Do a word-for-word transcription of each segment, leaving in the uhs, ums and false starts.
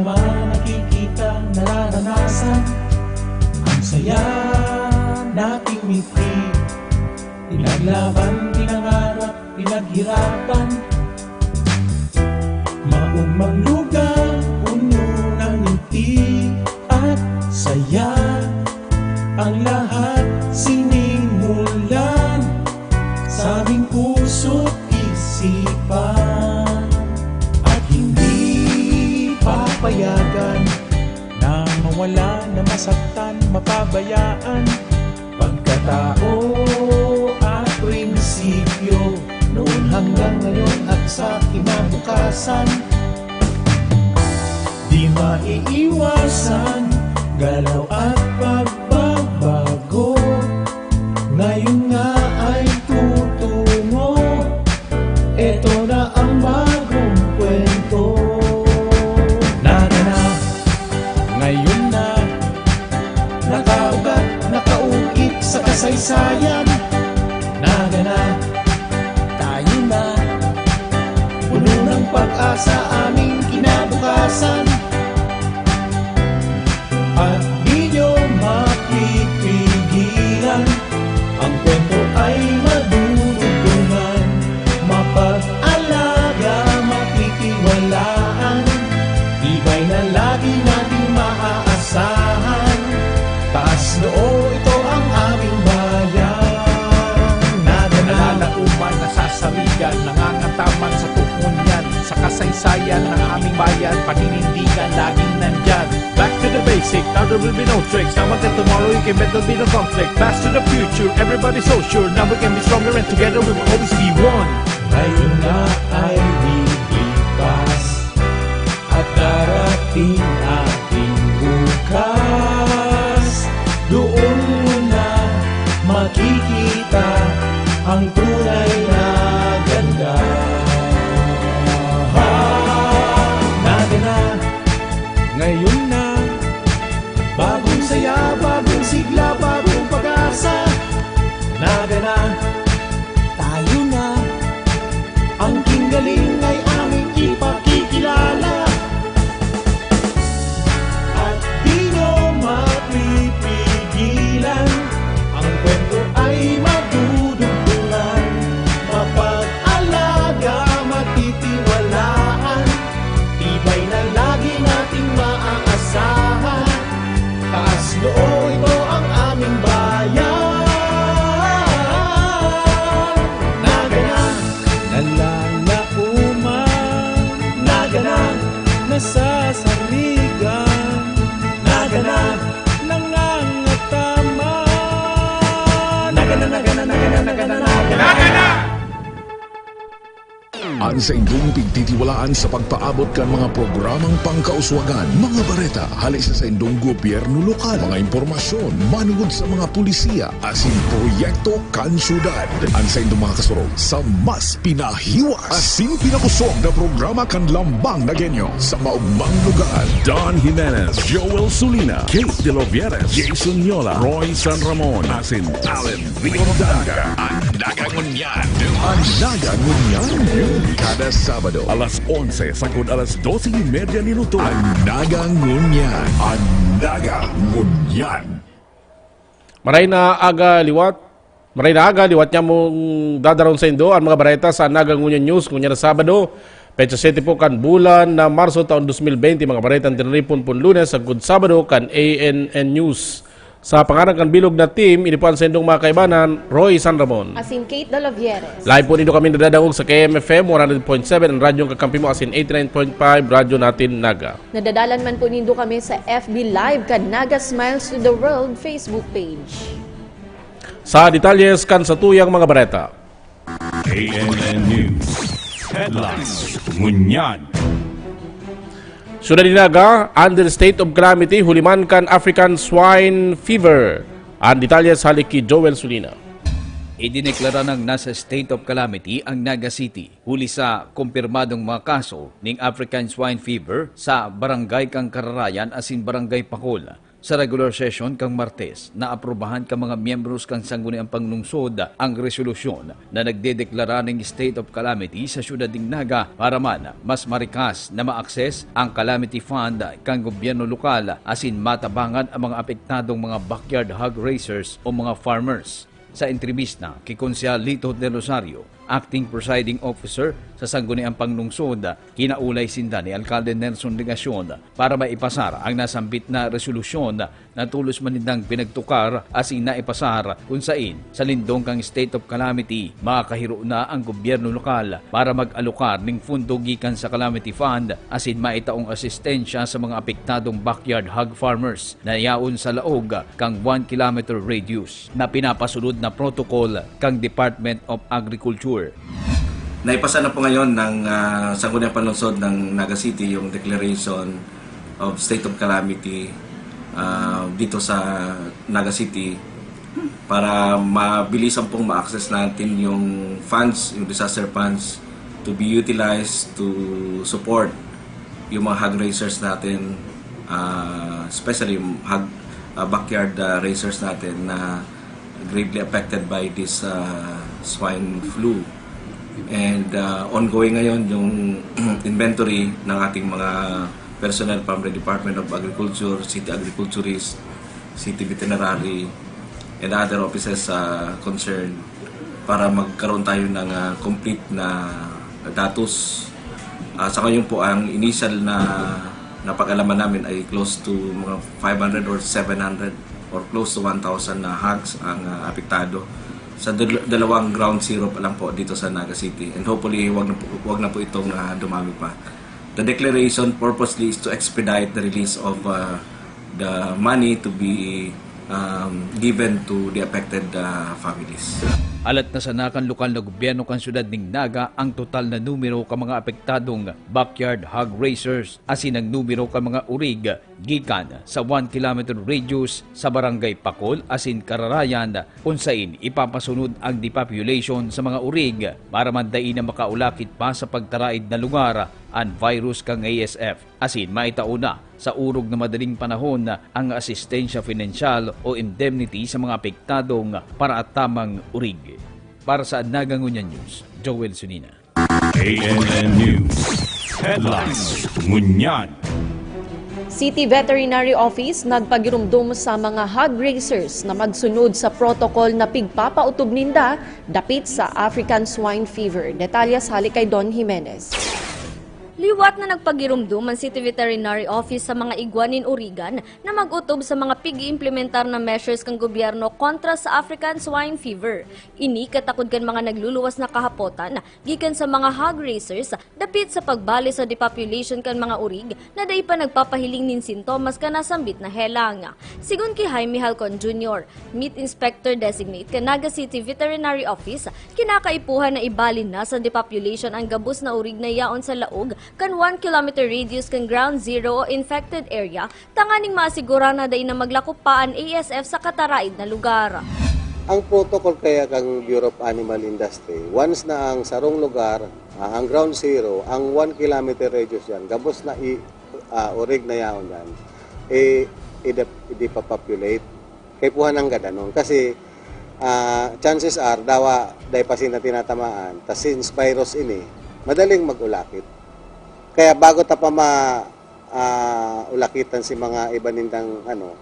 Mga nakikita, nararanasan, ang saya nating mitri. Pinaglaban, pinangarap, pinaghirapan. Maugmang lugar, puno ng ngiti at saya. Ang lahat sinimulan sa aming puso't isipan. At hindi papayagan na mawala, na masaktan, mapabayaan. Pagkatao at prinsipyo, noon hanggang ngayon at sa kinabukasan. Di maiiwasan, galaw at pagbabago. Ngayon nga ay tutungo, eto na ang bagong kwento. Nagana, ngayon na, nakaugat, nakauukit sa kasaysayan. Nagana, tayo na, puno ng pag-asa aming kinabukasan. At di nyo mapipigilan, ang kwento ay madudugtungan. Mapag-alaga, matitiwalaan, tibay na lagi nating maaasahan. Taas noo, ito ang aming bayan. Nagana, nalalaoman, nasasarigan, nangangataman sa tukmon yan. Sa kasaysayan ng aming bayan, paninindigan, laging nandyan. Back to the basic, now there will be no tricks. Now until tomorrow, you can bet there'll be no conflict. Pass to the future, everybody so sure. Now we can be stronger and together we will always be one. Ngayon na ay lilipas at darating ating bukas. Doon mo na makikita ang tunay na ganda. Nagana, ngayon na, bagong saya, bagong sigla, bagong pag-asa. Nagana, tayo na, ang kinggaling ay aming ipakikilala. At di nyo mapipigilan, ang kwento ay madudugtungan. Mapag-alaga, matitiwalaan, tibay na lagi nating maaasahan. Taas noo, ito ang aming bayan. Nagana, nalalaoman. Nagana, nasasarigan. Nagana, nangangataman. Nagana, nagana, nagana, nagana, nagana. An saindong pigtitiwalaan sa pagpaabot kan mga programang pangkauswagan, mga bareta hale sa saindong gobyerno lokal, mga impormasyon manongod sa mga pulisiya asin proyekto kan syudad. An saindong mga kasurog sa mas pinahiwas asin pinakosog na programa kan Lambang Nagueño sa maugmang lugar. Don Jimenez, Joel Sulina, Kate De Lovieres, Jason Yola, Roy San Ramon, asin Allen Rio Danga. An Naga Ngunyan. An Naga Ngunyan. Kada Sabado, alas onse sagkod alas dose y media nin udto. An Naga Ngunyan. An Naga Ngunyan. Maray na aga liwat. Maray na aga liwat, nyamong dadaron saindo an mga bareta sa Naga Ngunyan News ngunyan na Sabado, petsa siyete po kan bulan na Marso, taon dos mil bente. Mga bareta tiripon pon Lunes sagkod Sabado kan A N N News. Sa pangaran kan bilog na team, ini po an saindong mga kaibanan, Roy San Ramon. Asin Kate Dalavieres. Live po nindo kami nadadangog sa K M F M one hundred point seven, an radyong kakampi mo, asin eighty-nine point five, Radyo Natin Naga. Nadadalan man po nindo kami sa F B Live kan Naga Smiles to the World Facebook page. Sa detalyes kan satuyang mga bareta. A N N News Headlines. Ngunyan. Syudad nin Naga under state of calamity huli man kan African Swine Fever. An detalyes hale ki Joel Sulina. Idineklara nang nasa state of calamity ang Naga City huli sa kumpirmadong mga kaso ning African Swine Fever sa barangay kan Kararayan asin Barangay Pakol. Sa regular session kan Martes, naaprubahan kan mga miyembros kan Sangguniang Panlungsod ang resolusyon na nagdedeklara nin state of calamity sa siyudad nin Naga para man mas marikas na ma-access ang calamity fund kan gobyerno lokal asin matabangan ang mga apektadong mga backyard hog raisers o mga farmers. Sa entrebista ki Konsehal Lito Del Rosario, Acting Presiding Officer sa Sangguniang Panlungsod, kinaulay sinda ni Alkalde Nelson Legacion para maipasar ang nasambit na resolusyon na tolos man nindang pinagtukar asin naipasar, kun sain sa lindong kan state of calamity, makakahiro na ang gobyerno lokal para mag-alokar nin pondo gikan sa Calamity Fund asin maitaong asistensya sa mga apektadong backyard hog farmers na yaon sa laog kan one kilometer radius na pinapasunod na protocol kan Department of Agriculture. Naipasa na po ngayon ng, ah, Sangguniang Panlungsod ng Naga City yung declaration of state of calamity, ah, dito sa Naga City para mabilisan pong ma-access natin yung funds, yung disaster funds to be utilized to support yung mga hog raisers natin, ah, especially yung hog, ah, backyard, ah, raisers natin na gravely affected by this, ah, swine flu. And, ah, ongoing ngayon yung inventory ng ating mga personnel from the Department of Agriculture, city agriculturist, city veterinary, and other offices, ah, concerned para magkaroon tayo ng, ah, complete na datos. Ah, sa ngayon po, ang initial na napag-alaman namin ay close to mga five hundred or seven hundred or close to one thousand na hogs ang, ah, apektado sa dal-, dalawang ground zero pa lang po dito sa Naga City. And hopefully, wag na po, wag na po itong, ah, dumami pa. The declaration purposely is to expedite the release of, ah, the money to be, um, given to the affected, ah, families. Alat na sana kan lokal na gobyerno kan siyudad nin Naga ang total na numero kan mga apektadong backyard hog raisers asin ang numero kan mga urig gikan sa one kilometer radius sa Barangay Pakol asin Kararayan, kun sain ipapasunod ang depopulation sa mga urig para man dai na makaulakit pa sa pagtaraid na lugar an virus kan A S F, asin maitao na sa orog na madaling panahon ang asistensya pinansyal o indemnity sa mga apektadong paratamang urig. Para sa Naga Ngunyan News, Joel Sunina. A N N News Headlines. Ngunyan. City Veterinary Office nagpagirumdom sa mga hog raisers na magsunod sa protocol na pigpapautob ninda dapit sa African Swine Fever. Detalye sa hali kay Don Jimenez. Liwat na nagpagirumdom ang City Veterinary Office sa mga igwa nin urigan na mag-utob sa mga pig-iimplementar na measures kan gobyerno kontra sa African Swine Fever. Ini katakod kan mga nagluluwas na kahapotan gikan sa mga hog raisers dapit sa pagbale sa depopulation kan mga urig na dai pa nagpapahiling nin sintomas kan nasambit na helang. Sigon ki Jaime Halcon Junior, Meat Inspector Designate kan Naga City Veterinary Office, kinakaipuhan na ibale na sa depopulation an gabos na urig na yaon sa laog kan one kilometer radius kan ground zero o infected area tanganing maasiguran na dai na maglakop pa an A S F sa kataraid na lugar. Ang protocol kaya kang Bureau of Animal Industry, once na ang sarong lugar, ah, ang ground zero, ang one kilometer radius yan, gabos na i-, ah, urig na yaon yan, eh, i-de-, i-depopulate. Kaipuhan ang gadanon. Kasi, ah, chances are, dawa, dai pa sinda tinatamaan. Tas since virus ini, madaling mag-ulakit. Kaya bago ta pa ma-, ah, ulakitan si mga iba nindang, ano,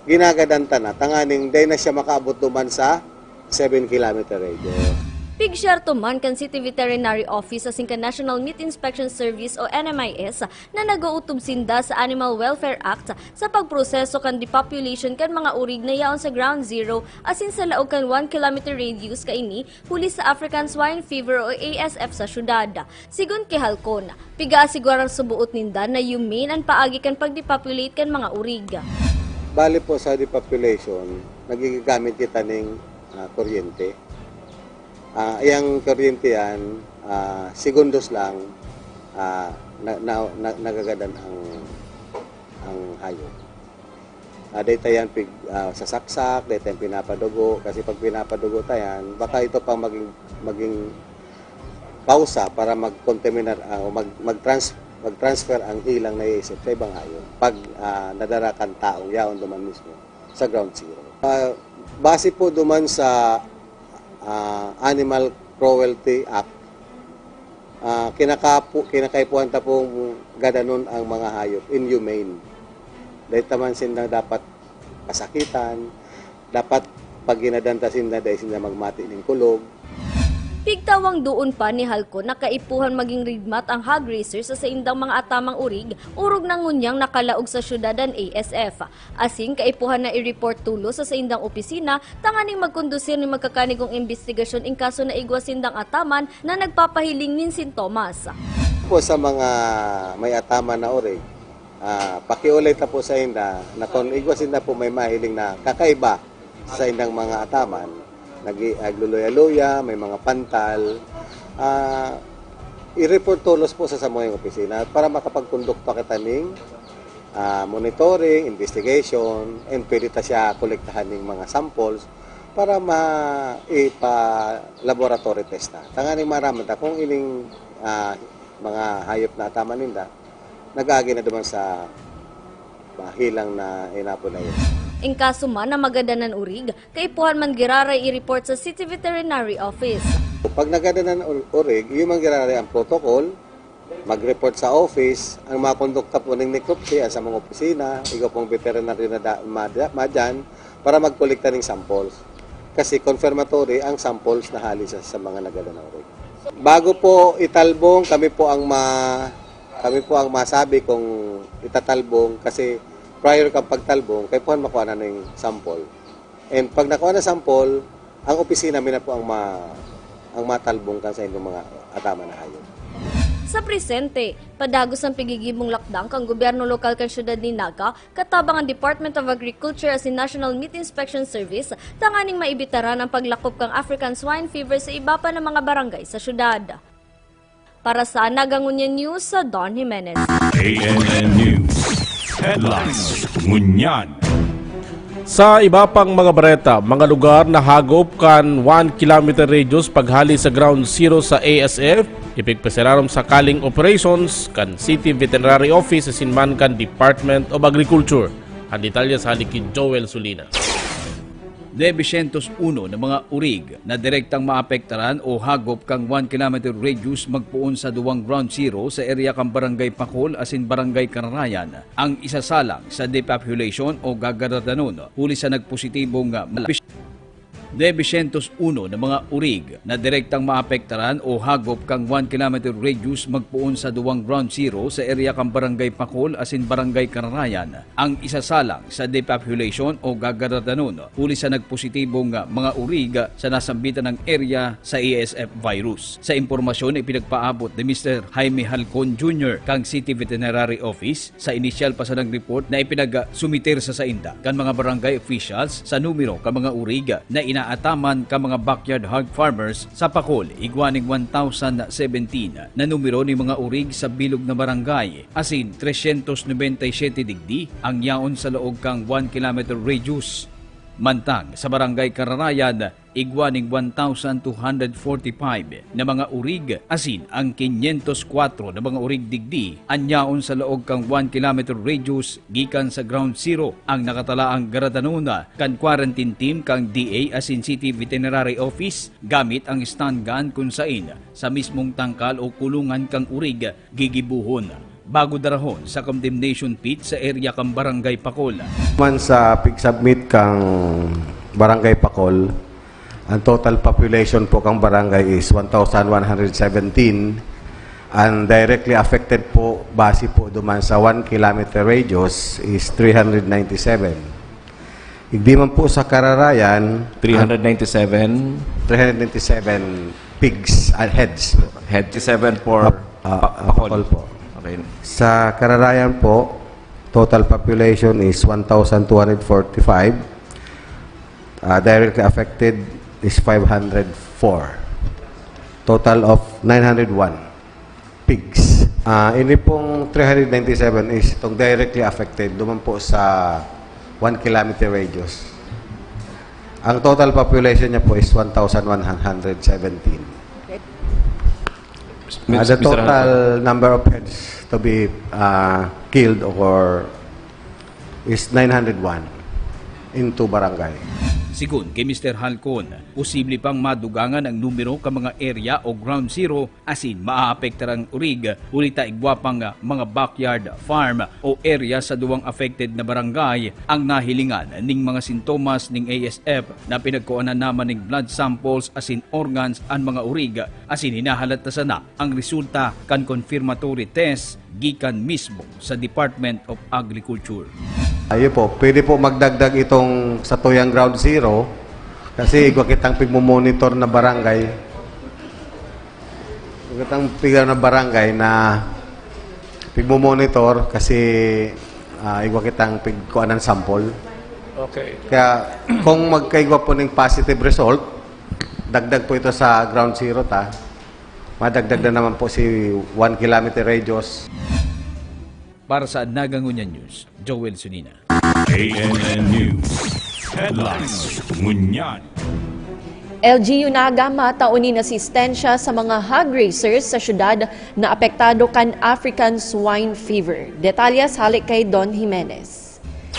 ginagadan ta na, tanganing dai na siya makaabot duman sa seven kilometer radius. Pigsyerto man kan City Veterinary Office asin kan National Meat Inspection Service o N M I S na nag-uutob sinda sa Animal Welfare Act sa pagproseso kan depopulation kan mga urig na yaon sa ground zero asin sa laog kan one kilometer radius kaini huli sa African Swine Fever o A S F sa syudad. Sigon ki Halcon, pigaasigurar sa boot ninda na humane an paagi kan pagdepopulate kan mga urig. Bali po sa depopulation, nagigamit kita ning, ah, kuryente. Ah, yang kuryente yan, ah, segundos lang, ah, na, na, na, nagagadan ang, ang hayop. Ah, dai ta yan pig-, ah, sasaksak, dai ta yan pinapadugo, kasi pag pinapadugo ta yan, baka ito pang maging, maging pausa para mag-contaminar-, ah, o mag-, mag-trans-, Mag-transfer ang hilang na ASF sa ibang hayop pag, ah, nadara kan taong yaon duman mismo sa ground zero. Ah, base po duman sa, ah, Animal Cruelty Act, ah, kinakapu-, kinakaipuhan ta pong gadanon ang mga hayop, inhumane. Dahil taman sinda dapat kasakitan, dapat pag ginadan ta sinda, dai sinda magmati nin kulog. Pigtawang doon pa ni Halcon na kaipuhan maging rigmat ang hog raiser sa saindang mga atamang urig, orog na ngunyang nakalaog sa syudad an ASF. Asin kaipuhan na i-report tolos sa saindang opisina tanganing magkondusir nin magkakanigong imbestigasyon in kaso na igwa sindang ataman na nagpapahiling nin sintomas. Po sa mga may ataman na urig, ah, pakiolay ta po sa inda na kung igwa sinda po may mahiling na kakaiba sa indang mga ataman, nag-, nagluluya-luya, may mga pantal, ah, i-report tolos po sa samuyang opisina para makapagkondukta kita ning, ah, monitoring, investigation, and pwede ta siya kolektahan ning mga samples para ma-, ipa-laboratory test na. Tanganing maraman ta kung ining, ah, mga hayop na ataman ninda, nag-aagi na duman sa mahilang na inapon na yun. In kaso man na magadan an urig, kaipuhan man giraray i-report sa City Veterinary Office. Pag nagadan an ur-, urig, iyo man giraray ang protocol, mag-report sa office, ang mga kondukta po ning necropsy, ang sa mga opisina, igwa pong veterinaryo na da-, mada-, madyan, para magkolekta ning samples. Kasi confirmatory ang samples na hali sa, sa mga nagadan na urig. Bago po italbong, kami po ang ma-, kami po ang masabi kung itatalbong kasi prior kang pagtalbong, kaipuhan makuha na ning sample. And pag nakuha na sample, ang opisina mi na po ang ma-, ang matalbong kan sa inyong mga ataman na hayop. Sa presente, padagos an pigigibong lakdang kan gobyerno lokal kan syudad nin Naga, katabang an Department of Agriculture asin National Meat Inspection Service, tanganing maibitaran an paglakop kan African Swine Fever sa iba pa na mga barangay sa syudad. Para sa Naga Ngunyan News, Don Jimenez. A N N News Headlines. Ngunyan. Sa iba pang mga bareta, mga lugar na hagop kan one kilometer radius paghali sa Ground Zero sa A S F, ipigpasirarom sa culling operations kan City Veterinary Office asin man kan Department of Agriculture. An detalye sa hali ki Joel Sulina. Nuebe syentos uno na mga urig na direktang maapektaran o hagop kan one kilometer radius magpoon sa duwang Ground Zero sa area kan Barangay Pakol asin Barangay Kararayan ang isasalang sa depopulation o gagaradanon huli sa nagpositibong, ah, malapis. Nuebe syentos uno na mga urig na direktang maapektaran o hagop kan one kilometer radius magpoon sa duwang Ground Zero sa area kan Barangay Pakol asin Barangay Kararayan ang isasalang sa depopulation o gagaradanon huli sa nagpositibong, ah, mga urig sa nasambitan ng area sa A S F virus. Sa impormasyon na ipinagpaabot ni Mister Jaime Halcon Junior kan City Veterinary Office, sa inisyal pa sanang report na ipinagsumiter sa sainda kan mga barangay officials sa numero kan mga urig na inaataman kan mga backyard hog farmers sa Pakol, igwa ning one thousand seventeen na numero nin mga urig sa bilog na barangay, asin tresyentos nobenta y siyete digdi ang yaon sa laog kan one kilometer radius. Mantang sa Barangay Kararayan, igwa ning one thousand two hundred forty-five na mga urig, asin ang kinyentos kwatro na mga urig digdi an yaon sa laog kan one kilometer radius gikan sa Ground Zero. Ang nakatalaang garadanon kan quarantine team kan D A asin City Veterinary Office gamit ang stun gun, kun sain sa mismong tangkal o kulungan kan urig gigibohon bago darahon sa condemnation pit sa area kan Barangay Pakol. Man sa pig-submit kang Barangay Pakol, ang total population po kang barangay is one thousand one hundred seventeen. Ang directly affected po, base po duman sa one kilometer radius, is three hundred ninety-seven. Igdi man po sa Kararayan, three hundred ninety-seven three hundred ninety-seven pigs, ah, heads. Head seven for Ah, ah, pa- Pakol. Pakol po. Okay. Sa Kararayan po, total population is one thousand two hundred forty-five. Ah, directly affected is five hundred four. Total of nine hundred one pigs. Ah, ini pong three hundred ninety-seven is itong directly affected duman po sa one kilometer radius. Ang total population niya po is one thousand one hundred seventeen. Uh, the Mister total number of heads to be uh, killed or is nine hundred one in two barangay. Sigon ki Mister Halcon, posible pang madugangan ang numero kan mga area o ground zero asin maaapektarang orig huli ta igwa pang mga backyard farm o area sa duwang affected na barangay ang nahilingan ning mga sintomas ning A S F na pinagkuanan naman ning blood samples asin organs an mga orig asin hinahalat na sana ang resulta kan confirmatory test gikan mismo sa Department of Agriculture. Ayun po, pwede po magdagdag itong sa Tuyang Ground Zero kasi igwa kitang pigmomonitor na barangay. Igwa kitang piga na barangay na pigmomonitor kasi ah, igwa kitang pigkuanan sample. Okay. Kaya kung magkaigwa po ng positive result, dagdag po ito sa Ground Zero ta. Madagdag na naman po si one kilometer radius. Para sa Naga Ngunyan News, Joel Sunina. A N N News Headlines Ngunyan. L G U Naga mataon nin asistensya sa mga hog raisers sa syudad na apektado kan African Swine Fever. Detalyes hale kay Don Jimenez.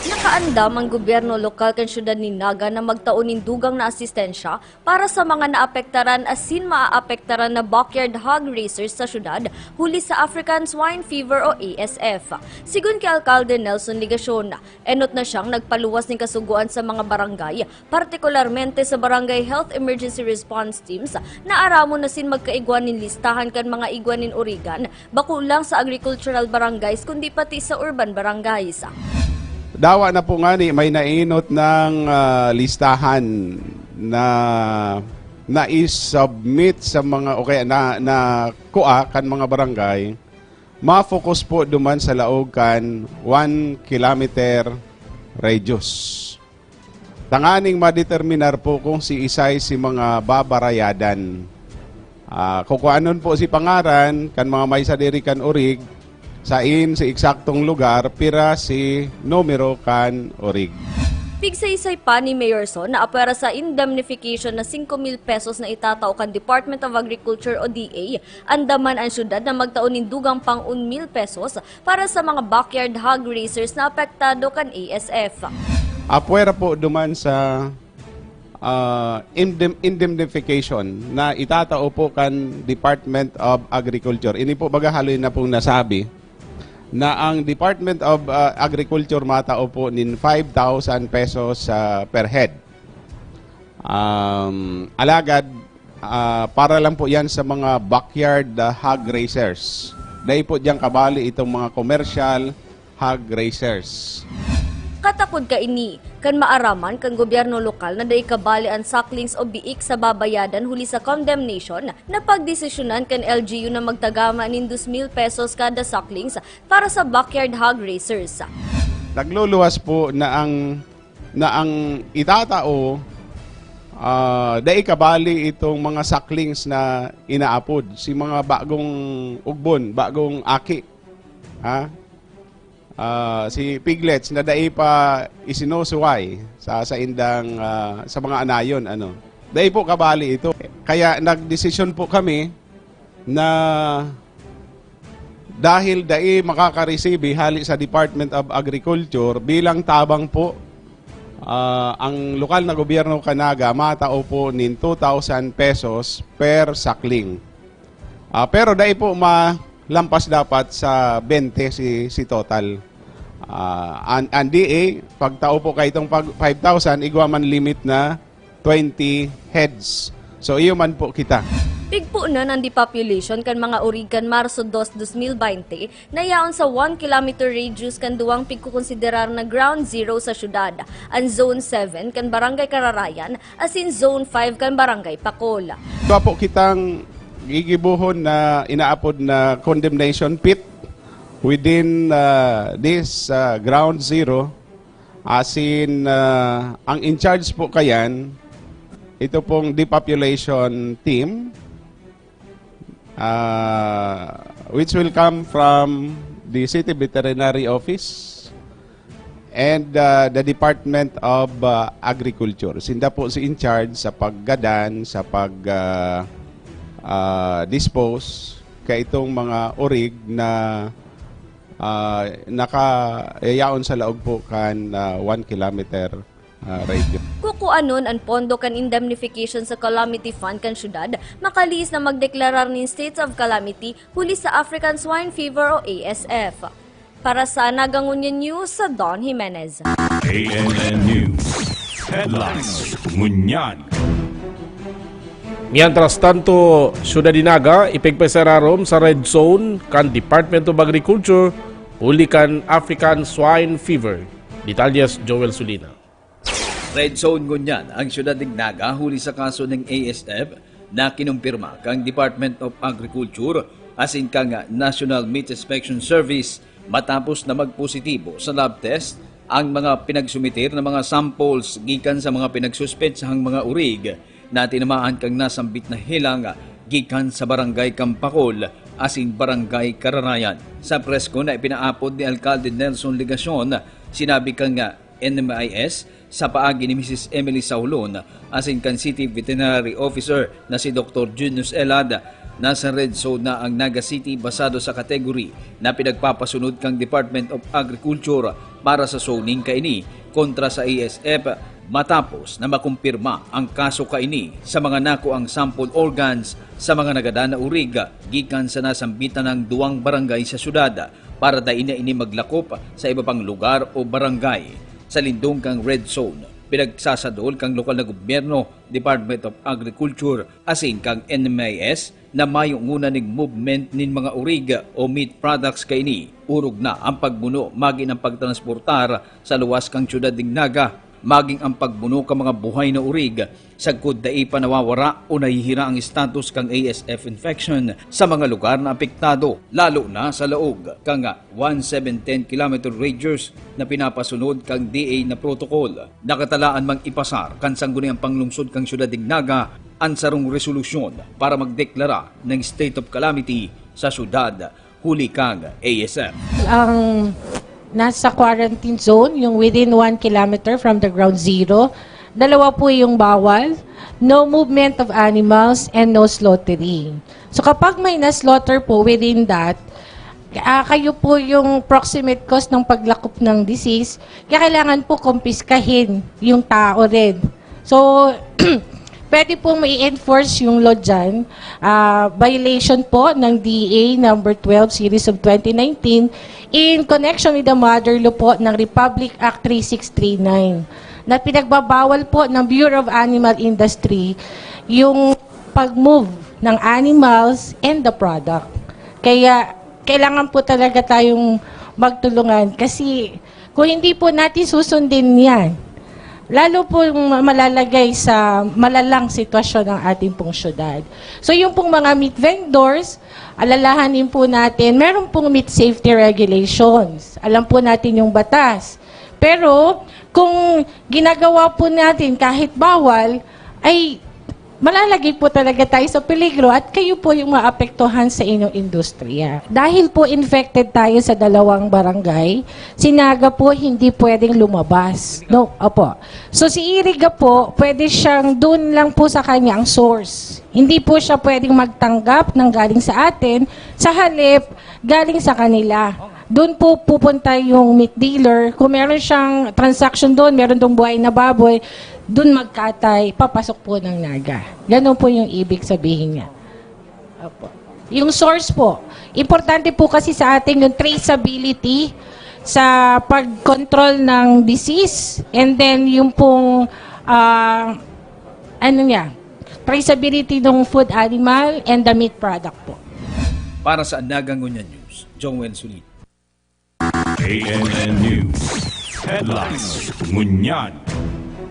Nakaandam ang gobyerno lokal kan syudad nin Naga na magtao nin dugang na asistensya para sa mga naapektaran asin maaapektaran na backyard hog raisers sa syudad huli sa African Swine Fever o A S F. Sigon ki Alkalde Nelson Legacion, enot na siyang nagpaluwas nin kasugoan sa mga barangay, partikularmente sa Barangay Health Emergency Response Teams, na aramon asin magkaigwa nin listahan kan mga igwa nin origan, bako lang sa agricultural barangays kundi pati sa urban barangays. Dawa na po ngani may naenot ng ah, listahan na nai-submit sa mga o kaya na, na kua kan mga barangay, ma-focus po duman sa laog kan one kilometer radius. Tanganing madeterminar po kung si isay si mga babarayadan. Ah, kukuanon po si pangaran kan mga may sadiri kan orig, sain si eksaktong lugar, pira si numero kan orig. Pigsaysay pa ni Mayor Son na apwera sa indemnification na singko mil pesos na itatao kan Department of Agriculture o D A, andaman ang syudad na magtao nin dugang pang un mil pesos para sa mga backyard hog raisers na apektado kan A S F. Apwera po duman sa ah, indem- indemnification na itatao po kan Department of Agriculture. Ini po baga haloy na pong nasabi na ang Department of ah, Agriculture matao po nin five thousand pesos ah, per head. Um, alagad, ah, para lang po yan sa mga backyard ah, hog raisers. Dai po diyan kabali itong mga commercial hog raisers. Katakod kaini, kan maaraman kan gobyerno lokal na dai kabali an sucklings o biik sa babayadan huli sa condemnation, napagdesisyonan kan L G U na magtagama nin dos mil pesos kada sucklings para sa backyard hog raisers. Nagluluwas po na ang, na ang itatao, ah, dai kabali itong mga sucklings na inaapod, si mga bagong ugbon, bagong aki. Ha? Ah, si piglets na dai pa isinusuway sa saindang, ah, sa mga anayon, ano. Dai po kabali ito. Kaya nagdesisyon po kami na dahil dai makakaresibi hali sa Department of Agriculture, bilang tabang po, ah, ang lokal na gobyerno kan Naga matao po nin two thousand pesos per suckling. Ah, pero dai po malampas dapat sa twenty si, si total. Ah, an, an D A, pagtao po kay itong pag, five thousand, igwa man limit na twenty heads. So, iyo man po kita. Pigpunan ang depopulation kan mga orig kan Marso dos, dos mil baynte, na yaon sa one kilometer radius kan duwang pigkokonsiderar na ground zero sa syudad, an Zone seven kan Barangay Kararayan asin Zone five kan Barangay Pakol. Ito po kitang gigibuhon na inaapod na condemnation pit within ah, this ah, ground zero. Asin ah, ang in charge po kayan, ito pong depopulation team, ah, which will come from the City Veterinary Office and ah, the Department of ah, Agriculture. Sinda po si in charge sa paggadan, sa pag ah, ah, dispose kaitong mga urig na, ah, nakayayaon sa laog po kan, ah, one kilometer, ah, radius. Kukuanon an pondo kan indemnification sa Calamity Fund kan syudad makalihis na magdeklarar nin states of calamity huli sa African Swine Fever o A S F. Para sa Naga Ngunyan News, sa Don Jimenez. A N N News Headlines. Ngunyan. Mientras tanto, Syudad de Naga, ipigpasararom sa red zone kan Department of Agriculture huli kan African Swine Fever. Detalyes, Joel Sulina. Red zone ngunyan ang syudad nin Naga huli sa kaso nin A S F na kinumpirma kang Department of Agriculture asin kang National Meat Inspection Service matapos na magpositibo sa lab test ang mga pinagsumiter na mga samples gikan sa mga pinagsuspetsahang mga urig na tinamaan kang nasambit na helang gikan sa Barangay Campacol asin Barangay Cararayan. Sa presko na ipinaapod ni Alkalde Nelson Legacion, sinabi kang N M I S sa paagi ni Misis Emily Saulon asin kan City Veterinary Officer na si Doktor Junius Elad, nasa red zone na ang Naga City basado sa category na pinagpapasunod kang Department of Agriculture para sa zoning kaini kontra sa A S F matapos na makumpirma ang kaso kaini sa mga nakuang sample organs sa mga nagadan na urig gikan sa nasambitan ng duwang barangay sa syudad para dai na ini maglakop sa iba pang lugar o barangay. Sa lindong kang red zone, pinagsasadol kang lokal na gobyerno, Department of Agriculture, asin kang N M I S na mayo nguna ning movement nin mga urig o meat products kaini. Urog na ang pagbuno magin ang pagtransportar sa luwas kang syudad ning Naga, maging ang pagbuno ka mga buhay na urig sagkod dai pa nawawara o nahihira ang status kang A S F infection sa mga lugar na apektado, lalo na sa laog kang one seven ten kilometer radius na pinapasunod kang D A na protocol. Nakatalaan mang ipasar kan Sangguniang Panglungsod kang Syudad nin Naga an sarong resolusyon para magdeklara ng state of calamity sa syudad huli kang A S F. Ang nasa quarantine zone, yung within one kilometer from the ground zero, dalawa po yung bawal, no movement of animals and no slaughtering. So kapag may na-slaughter po within that, ah, kayo po yung proximate cause ng paglakop ng disease, kaya kailangan po kumpiskahin yung tao rin. So, pwede pong ma-enforce yung law dyan. Ah, violation po ng D A number twelve series of twenty nineteen in connection with the mother law po ng Republic Act three six three nine na pinagbabawal po ng Bureau of Animal Industry yung pag-move ng animals and the product. Kaya kailangan po talaga tayong magtulungan kasi kung hindi po natin susundin yan, lalo po malalagay sa malalang sitwasyon ang ating pong syudad. So yung pong mga meat vendors, alalahanin po natin, meron pong meat safety regulations. Alam po natin yung batas. Pero kung ginagawa po natin kahit bawal, ay malalagay po talaga tayo sa peligro at kayo po yung maapektuhan sa inyong industriya. Dahil po infected tayo sa dalawang barangay, si Naga po hindi pwedeng lumabas. No, opo. So si Iriga po, pwede siyang doon lang po sa kanya ang source. Hindi po siya pwedeng magtanggap ng galing sa atin, sa halip, galing sa kanila. Doon po pupunta yung meat dealer. Kung meron siyang transaction doon, meron doon buhay na baboy, doon magkatay, papasok po ng Naga. Ganun po yung ibig sabihin niya. Opo. Yung source po, importante po kasi sa atin yung traceability sa pag-control ng disease and then yung pong, ah, ano niya, traceability ng food animal and the meat product po. Para sa Naga Ngunyan News, Joel Sulit. A N N News Headlines. Ngunyan.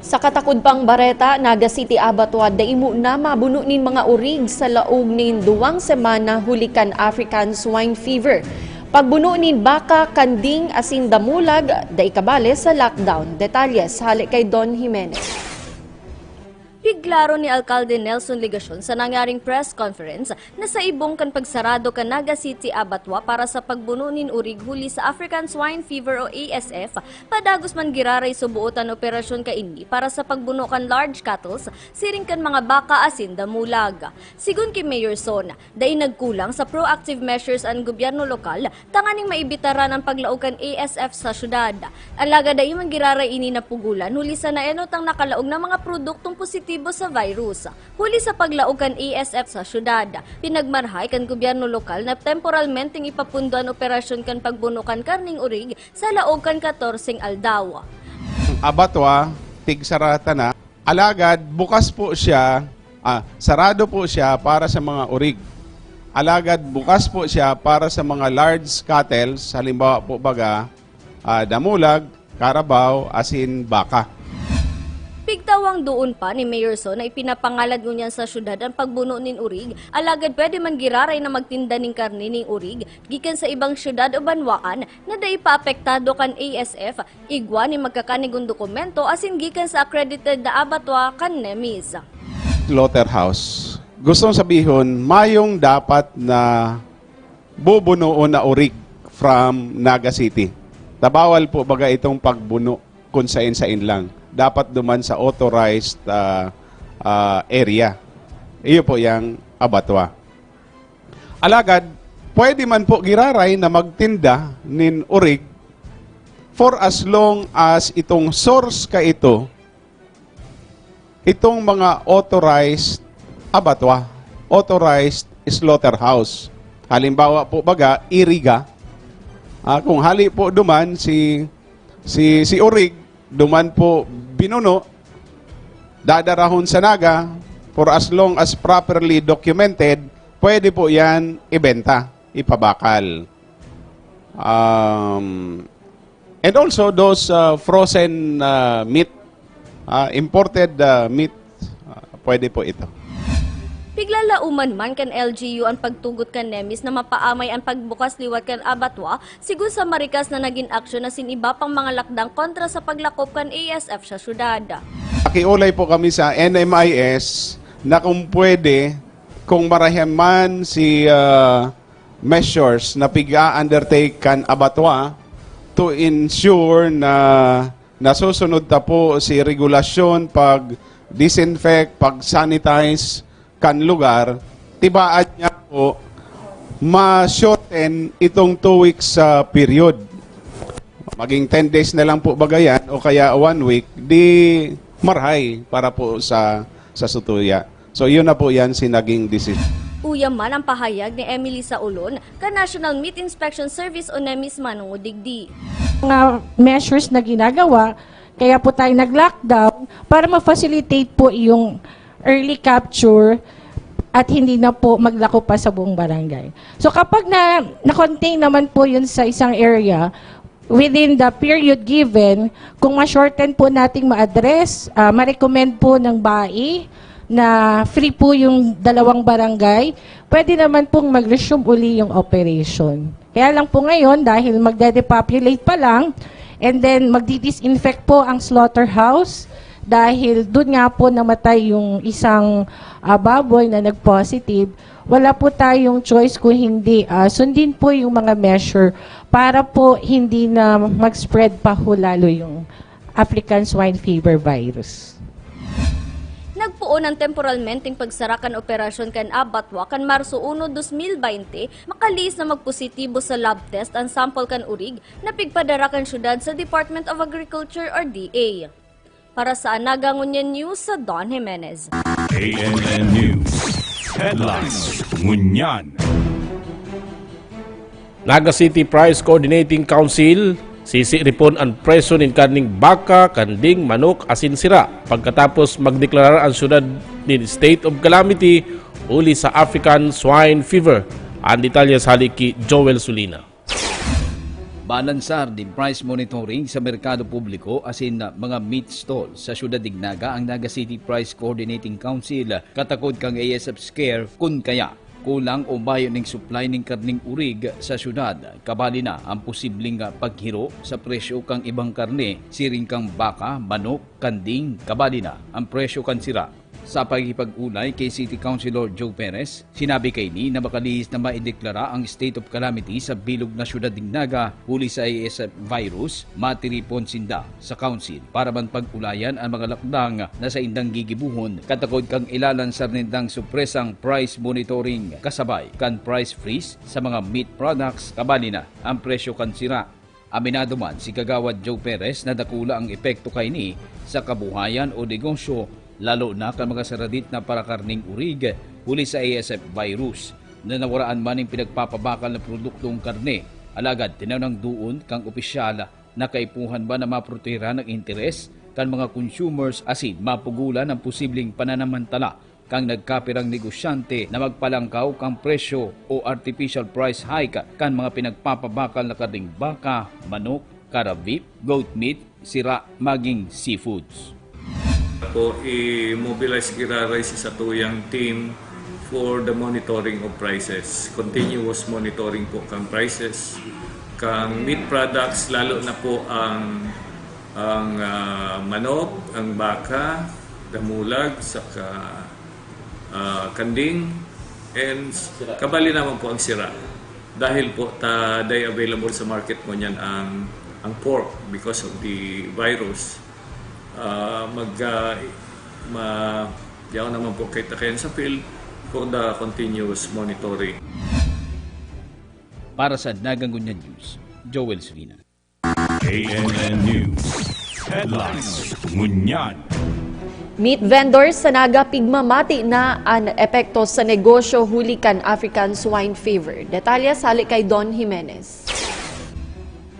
Sa katakod pang bareta, Naga City Abattoir dai mo na mabuno nin mga urig sa laog nin duwang semana huli kan African Swine Fever. Pagbuno nin baka, kanding, asin damulag, dai kabale sa lockdown. Detalye sa hali kay Don Jimenez. Pigklaro ni Alkalde Nelson Legacion sa nangyaring press conference na sa ibong kan pagsarado kan Naga City Abattoir para sa pagbuno nin urig huli sa African Swine Fever o A S F, padagos man giraray subuot an operasyon kaini para sa pagbuno kan large cattles, siring kan mga baka asin damulag. Sigon ki Mayor Son, dai nagkulang sa proactive measures an gobyerno lokal tanganing maibitaran an paglaog kan A S F sa syudad. Alagad dai man giraray ini napugulan huli sa naenot ang nakalaog na mga produktong positibo sa virus. Huli sa paglaog kan A S F sa syudad, pinagmarhay kan gobyerno lokal na temporalmenteng ipapundo an operasyon kan pagbuno kan karneng urig sa laog kan katorseng aldaw. Abattoir, tigsarata na. Alagad bukas po siya, ah, sarado po siya para sa mga urig. Alagad bukas po siya para sa mga large cattles, halimbawa po baga, ah, damulag, karabaw, asin baka. Pigtawang doon pa ni Mayor Son na ipinapangalad ngunyan sa syudad ang pagbuno nin urig, alagad pwede man giraray na magtinda nin karne nin urig gikan sa ibang syudad o banwaan na dai pa apektado kan A S F, igwa nin magkakanigon dokumento asin gikan sa accredited na abattoir kan nemis. Slaughterhouse. Gustong sabihon, mayong dapat na bubunoon na urig from Naga City. Tabawal po baga itong pagbuno kung sain-sain lang. Dapat duman sa authorized ah, ah, area. Iyo po yang abattoir. Alagad, pwede man po giraray na magtinda nin urig for as long as itong source ka ito, itong mga authorized abattoir, authorized slaughterhouse. Halimbawa po baga, Iriga. Ah, kung hali po duman si si si Urig, duman po binuno, dadarahon sa Naga, for as long as properly documented, pwede po yan ibenta, ipabakal. Um, and also those uh, frozen uh, meat, uh, imported uh, meat, uh, pwede po ito. Piglalauman man kan L G U an pagtugot kan nemis na mapaamay an pagbukas liwat kan abattoir, sigon sa marikas na nagin aksyon asin iba pang mga lakdang kontra sa paglakop kan A S F sa syudad. Nakiulay po kami sa N M I S na kung pwede, kung marahiman si ah, measures na pig-a-undertake kan abattoir to ensure na nasusunod ta po si regulasyon pag-disinfect, pag-sanitize kan lugar, tibaad niya po ma-shorten itong two weeks sa period. Maging ten days na lang po baga yan o kaya one week, di marhay para po sa sa sutuya. So yun na po yan si naging decision. Uya man ang pahayag ni Emily Saulon kan National Meat Inspection Service o nemis manungudigdi. Mga measures na ginagawa, kaya po tayo nag-lockdown para ma-facilitate po yung early capture at hindi na po maglako pa sa buong barangay. So kapag na, na-contain naman po yun sa isang area, within the period given, kung ma-shorten po nating ma-address, ah, ma-recommend po ng BAI na free po yung dalawang barangay, pwede naman pong mag-resume uli yung operation. Kaya lang po ngayon, dahil magde-depopulate pa lang, and then magdi-disinfect po ang slaughterhouse, dahil doon nga po namatay yung isang ah, baboy na nag-positive, wala po tayong choice kung hindi ah, sundin po yung mga measure para po hindi na mag-spread pa ho lalo yung African Swine Fever virus. Nagpoon ang temporalmenteng pagsara kan operasyon kan abattoir kan Marso uno, dos mil baynte, makalihis na magpositibo sa lab test an sample kan urig na pigpadara kan syudad sa Department of Agriculture or D A. Para sa Anaga Ngunyan News, sa Don Jimenez. A N N News Headlines. Ngunyan. Naga City Price Coordinating Council, sisiripon an presyo nin karning baka, kanding, manok, asin sira, pagkatapos magdeklarar an syudad nin state of calamity huli sa African Swine Fever. Ang detalye sa hali ki Joel Sulina. Balansar nin price monitoring sa merkado publiko asin mga meat stall sa syudad nin Naga ang Naga City Price Coordinating Council, katakod kan A S F Scare kun kaya kulang o bayo ning supply ning karneng urig sa syudad. Kabali na ang posibleng paghiro sa presyo kan ibang karne, siring kan baka, manok, kanding, kabali na ang presyo kan sira. Sa pakikipag-olay ki City Councilor Joe Perez, sinabi kaini na makalihis na maideklara ang state of calamity sa bilog na syudad nin Naga huli sa A S F virus, matiripon sinda sa Council para man pag-ulayan an mga lakdang na saindang gigibohon katakod kan ilalansar nindang supresang price monitoring kasabay kan price freeze sa mga meat products, kabali na ang presyo kan sira. Aminado man si Kagawad Joe Perez na dakula ang epekto kaini sa kabuhayan o negosyo, lalo na kan mga saradit na parakarneng urig huli sa A S F virus, na nawaraan man nin pinagpapabakal na produktong karne. Alagad tinaw nang duon kan opisyal na kaipuhan ba na maprotehiran ang interes kan mga consumers asin mapugulan ang posibleng pananamantala kan nagkapirang negosyante na magpalangkaw kan presyo o artificial price hike kan mga pinagpapabakal na karneng baka, manok, kara beef, goat meat, sira, maging seafoods. Po, i-mobilize giraray si satuyang team for the monitoring of prices. Continuous monitoring po kang prices, kang meat products, lalo na po ang ang ah, manok, ang baka, damulag, saka ah, kanding, and kabali naman po ang sira. Dahil po ta day available sa market mo niyan ang ang pork because of the virus. Ah, mag ah, ma yaon naman po kay takayan sa field for the continuous monitoring. Para sa Nagangunyan News, Joel Sulina. A N N News Headlines. Ngunyan. Meat vendors sa Naga pigmamati na an epekto sa negosyo huli kan African Swine Fever. Detalye hali kay Don Jimenez.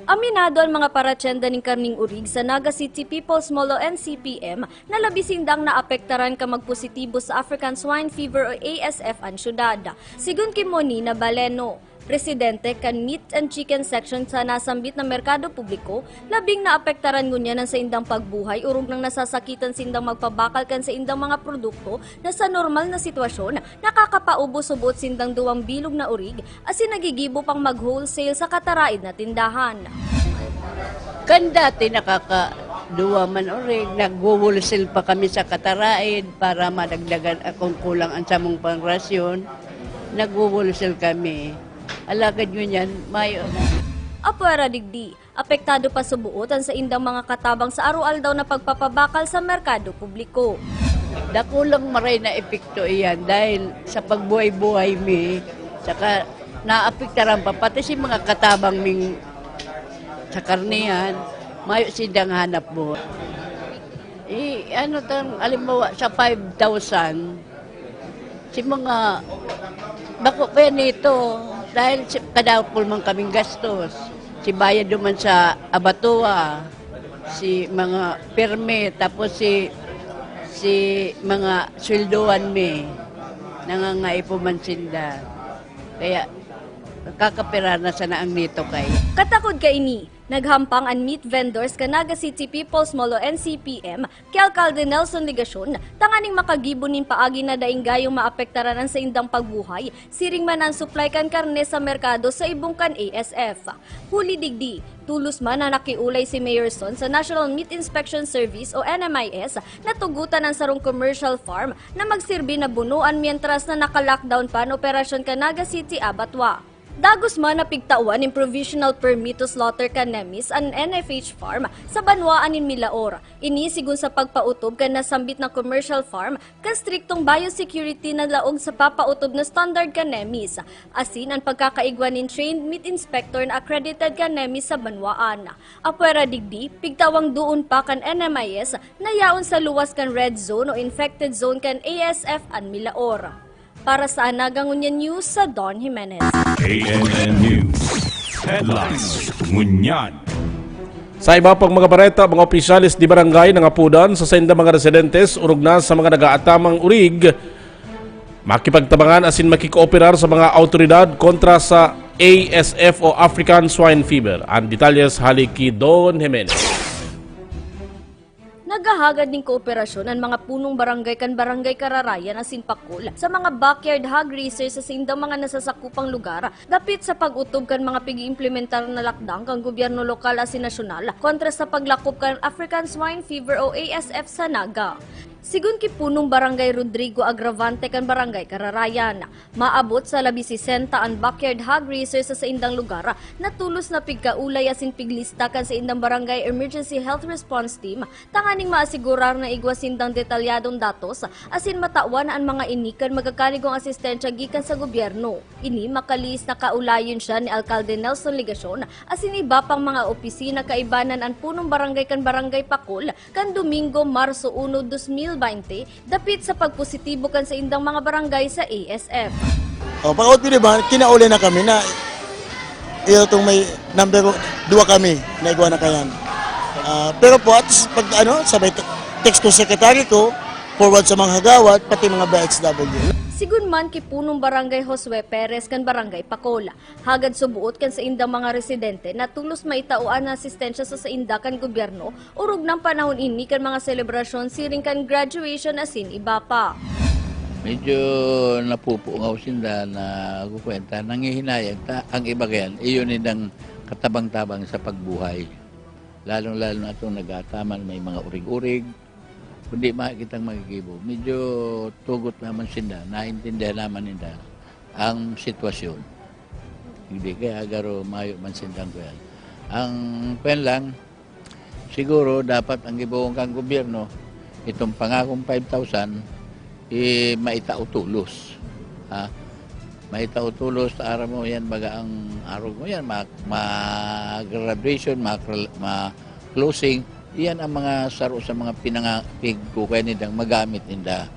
Aminado an mga paratyenda nin karning urig sa Naga City People's Mall o N C P M na labi sindang naapektaran kan magpositibo sa African Swine Fever o A S F an syudad. Sigon ki Monina Baleno, presidente kan Meat and Chicken Section sa nasambit na merkado publiko, labing naapektaran ngunyan an saindang pagbuhay orog nang nasasakitan sindang magpabakal kan saindang mga produkto na sa normal na sitwasyon nakakapaubos-ubot sindang duwang bilog na urig asin nagigibo pang mag-wholesale sa kataraid na tindahan. Kan dati nakakaduwa man orig, nagwo-wholesale pa kami sa kataraid para madagdagan akong kulang ang samong pangrasyon. Nagwo-wholesale kami. Alagad ngunyan, mayo na. Apwera digdi, apektado pa subuot an saindang mga katabang sa aroaldaw na pagpapabakal sa merkado publiko. Dakulang maray na epekto iyan dahil sa pagbuhay-buhay mi, saka naapektaran pa pati si mga katabang ming sa karnihan, mayo sindang hanap buhay. I, ano tang, halimbawa, sa five thousand, si mga bako kaya nito, dahil si, kadakul man kaming gastos. Si bayad duman sa abatua, si mga permit, tapos si si mga sweldoan mi, nangangaipo man sinda. Kaya kakapira na sana ang nito kay. Katakod kaini, naghampang an meat vendors kan Naga City People's Mall o N C P M ki Alcalde Nelson Legacion tanganing makagibo nin paagi na daing gayong maapektaran an saindang pagbuhay siring man an supply kan karne sa merkado sa ibong kan A S F. Huli digdi, tolos man na nakiolay si Mayor Son sa National Meat Inspection Service o N M I S na tugotan an sarong commercial farm na magserbi na bunoan mientras na naka-lockdown pa an operasyon kan Naga City Abattoir. Dagos man na pigtawan nin provisional permit to slaughter kan Nemis an N F H farm sa banwaan nin Milaor. Ini sigon sa pagpaotob kan nasambit na commercial farm kan striktong biosecurity na laog sa papaotob na standard kan Nemis, asin an pagkakaigwa nin trained meat inspector na accredited kan Nemis sa banwaan. Apwera digdi, pigtawang doon pa kan N M I S na yaon sa luwas kan red zone o infected zone kan A S F an Milaor. Para sa Anaga Ngunyan News, sa Don Jimenez. A N N News Headlines. Ngunyan. Sa iba pang mga bareta, mga opisyales di barangay nangapodan sa saindang mga residentes orog na sa mga nag-aatamang urig makipagtabangan asin makikooperar sa mga awtoridad kontra sa A S F o African Swine Fever. Ang detalyes hali ki Don Jimenez. Naghahagad nin kooperasyon an mga punong barangay kan Barangay Kararayan asin Pakol sa mga backyard hog raisers sa saindang mga nasasakupang lugar dapit sa pag-otob kan mga pig-iimplementar na lakdang kan gobyerno lokal asin nasyonal kontra sa paglakop kan African Swine Fever o A S F sa Naga. Sigon ki Punong Barangay Rodrigo Agravante kan Barangay Kararayan, maabot sa labi sesenta an backyard hog raiser sa saindang lugar na tolos na pigkaolay asin piglista kan saindang Barangay Emergency Health Response Team tanganing maasegurar na igwa sindang detalyadong datos asin matawan an mga ini kan magkakanigong asistensya gikan sa gobyerno. Ini makalihis na kaolayon siya ni Alkalde Nelson Legacion asin iba pang mga opisina kaibanan an punong barangay kan Barangay Pakol kan Domingo, Marso uno, dos mil baynte, dapit sa pagpositibo kan saindang mga barangay sa A S F. O, pag-out ko, di ba, kinauli na kami na itong may number dua kami na igwa na kayan. Ah, pero po, at least, pag ano, sabay te- text ko secretary ko, forward sa mga hagawad, pati mga B H W. Sigun man ki Punong Barangay Josue Perez kan Barangay Pakol, hagad subuot kan saindang mga residente na tulos maitao an asistensya sa sainda kan gobyerno orog nang panahon ini kan mga selebrasyon siring kan graduation asin iba pa. Medyo napupungaw sinda na kukwenta, nangihinayag ta, ang iba kayan, iyon nindang katabang-tabang sa pagbuhay. Lalong-lalo na itong nagataman, may mga urig-urig, kundi makikitang magigibo. Medyo tugot naman sinda, naintindihan naman ninda ang sitwasyon. Hindi kaya garo mayo man sindang kuyan. Ang kuyan lang, siguro dapat ang gibohon kang gobyerno, itong pangakong five thousand, eh, maitao tulos. Ha? Maitao tulos, ta aram mo yan, baga ang arog mo yan, ma, ma graduation, ma, ma closing, yan ang mga saro sa mga pinanga, pigkukay nindang magamit ninda.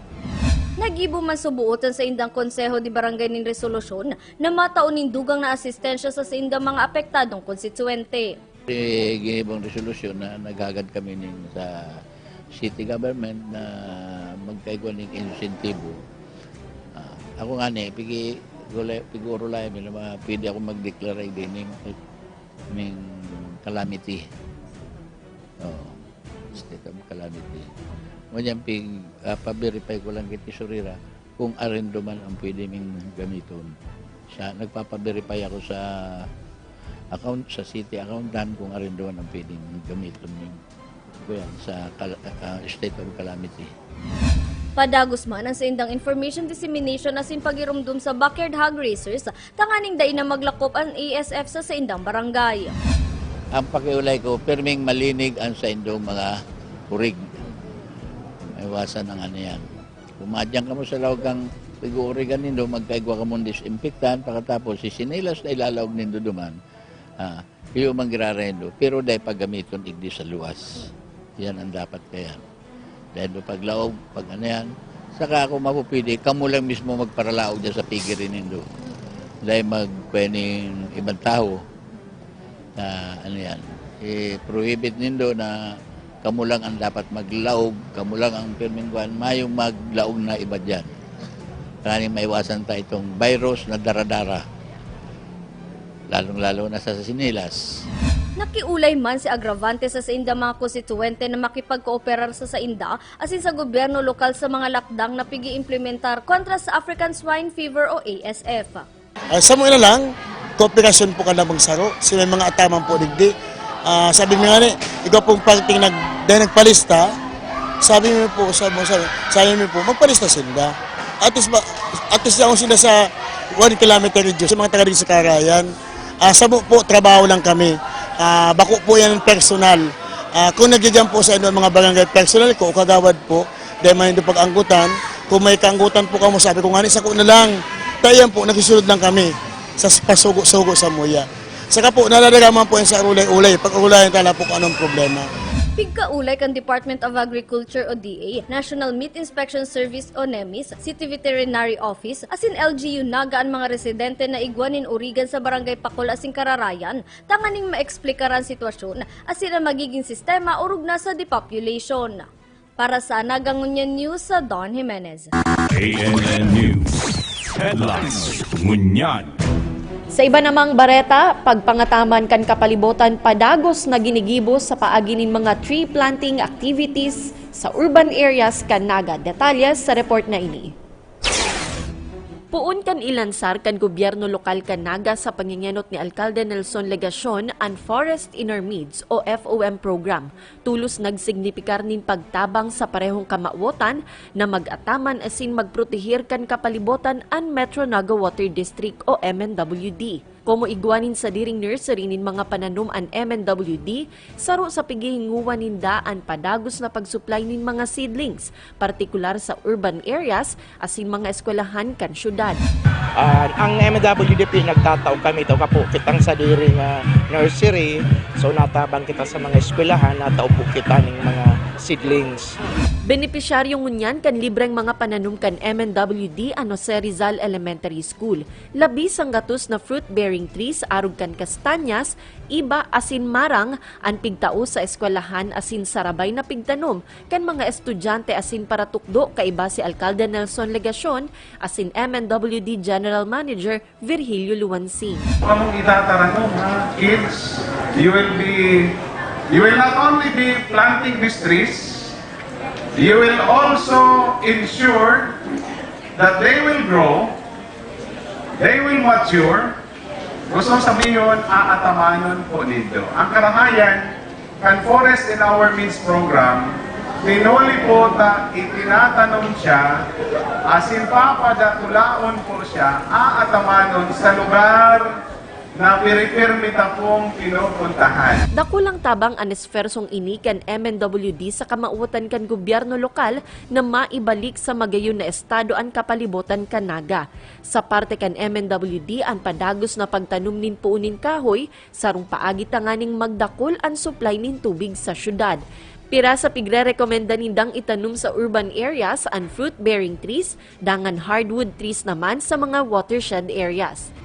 Nagibo man subuot an saindang Konseho de Barangay nin resolusyon na matao nin dugang na asistensya sa saindang mga apektadong konstituwente. Eh, ginibong resolusyon na naghagad kami nin sa city government na magkaigwa ning insentibo. Ah, ako nga ni, pigi, gulay, piguro lang yun, mga pwede ako magdeklara din ning, ning calamity. Oo. State of calamity. Ngunyan, pig, ah, pa-verify ko lang kay tesorera kung arendo man ang pwede ming gamiton. Sa, nagpapa-verify ako sa account, sa city accountant kung arendo man ang pwedeng gamiton ning kuyan sa kal, ah, state of calamity. Padagos man an saindang information dissemination asin pagirumdom sa backyard hog raisers tanganing dai na maglakop an A S F sa saindang barangay. Ang pakiulay ko, pirming malinig ang saindong mga urig. Maiwasan ang ano yan. Kung madyan kamo sa lawag kang pag-uurigan nindo, magkaigwa kamong disinfectant, pagkatapos sisinilas na ilalaog nindo duman, ah, iyo man girarendo, pero dai paggamiton igdi sa luwas. Yan ang dapat kaya. Dahil do paglaog, pag ano yan, saka ako mapupwede, kamo lang mismo magparalaog dyan sa pigiri nindo. Dahil magpwening ibang tao, na ano yan, i-prohibit nindo na kamo lang ang dapat maglaog, kamo lang ang pirming kuan, mayong maglaog na iba dyan. Tanganing maiwasan ta itong virus na dara-dara, lalong-lalo na sa sinilas. Nakiulay man si Agravante sa saindang mga konstituwente na makipagkooperar sa sainda asin sa gobyerno lokal sa mga lakdang na pig-iimplementar kontra sa African Swine Fever o A S F. Ah, samo na lang, kooperasyon po ka na magsaro. Si may mga ataman po digdi. Ah, sabi mi nga ni, ikaw pong parting nag, dahil nagpalista, sabi mi po, sabi, sabi, sabi mi po, magpalista sila. At least, ba, at least yaon sila sa one kilometer radius, sa mga taga sa Karayan. Ah, samo po, trabaho lang kami. Ah, bako po yan personal. Ah, kung nagyadyang po sa inyo mga barangay personal ko o kagawad po, dahil man hindi pag-anggutan, kung may kaanggutan po kamo, sabi ko nga ni, sako na lang. Tayan po, nagsusunod lang kami sa pasugo-sugo sa muya. Saka po, nalalaraman po yan sa ulay-ulay. Pag-ulayan tala po kung anong problema. Pigkaulay kan Department of Agriculture o D A, National Meat Inspection Service o nemis, City Veterinary Office, asin L G U Naga an mga residente na igwa nin urigan sa Barangay Pakol asin Kararayan, tanganing maexplikaran sitwasyon asin ang magiging sistema orog na sa depopulation. Para sa Naga Ngunyan News, sa Don Jimenez. A N N News Headlines Ngunyan. Sa iba namang bareta, pagpangataman kan kapalibotan padagos na ginigibo sa paagi nin mga tree planting activities sa urban areas kan Naga. Detalye sa report na ini. Poon kan ilansar kan gobyerno lokal kan Naga sa pangengenot ni Alkalde Nelson Legacion an Forest Intermedes o F O M program. Tolos nagsignipikar nin pagtabang sa parehong kamawotan na mag-ataman asin magprotehir kan kapalibotan an Metro Naga Water District o M N W D. Komo igwa nin sadiring nursery nin mga pananom an M N W D, saro sa pighihingowa ninda an padagos na pagsuplay nin mga seedlings, partikular sa urban areas asin mga eskwelahan kan syudad. Ah, ang M W D P nagtatao kami, ito ka po, kitang sadiri nga nursery, so natabang kita sa mga eskwelahan, natao po kita ning mga seedlings. Benepisyaryo ngunyan kan libreng mga pananom kan M N W D an Jose Rizal Elementary School. Labi sanggatos na fruit-bearing trees arog kan kastanyas, iba asin marang an pigtao sa eskwelahan asin sarabay na pigtanom kan mga estudyante asin paratukdo kaiba si Alkalde Nelson Legacion asin M N W D General Manager Virgilio Luansing. Kamong itataranom, ha? Kids, you will be, you will not only be planting these trees, you will also ensure that they will grow, they will mature. Gusto sabihon, aatamanon po nindo. Ang karahayan, kan Forest in Our Midst program, tinuli po ta itinatanom siya, asin papadakulaon po siya, aatamanon sa lugar na piripirmi ta pong pinupuntahan. Dakulang tabang an esfuersong ini kan M N W D sa kamawotan kan gobyerno lokal na maibalik sa magayon na estado an kapalibotan kan Naga. Sa parte kan M N W D, an padagos na pagtanom nin puon nin kahoy, sarong paagi tanganing magdakul an supply nin tubig sa syudad. Pira sa pigrerekomenda nindang itanom sa urban areas an fruit-bearing trees, dangan hardwood trees naman sa mga watershed areas.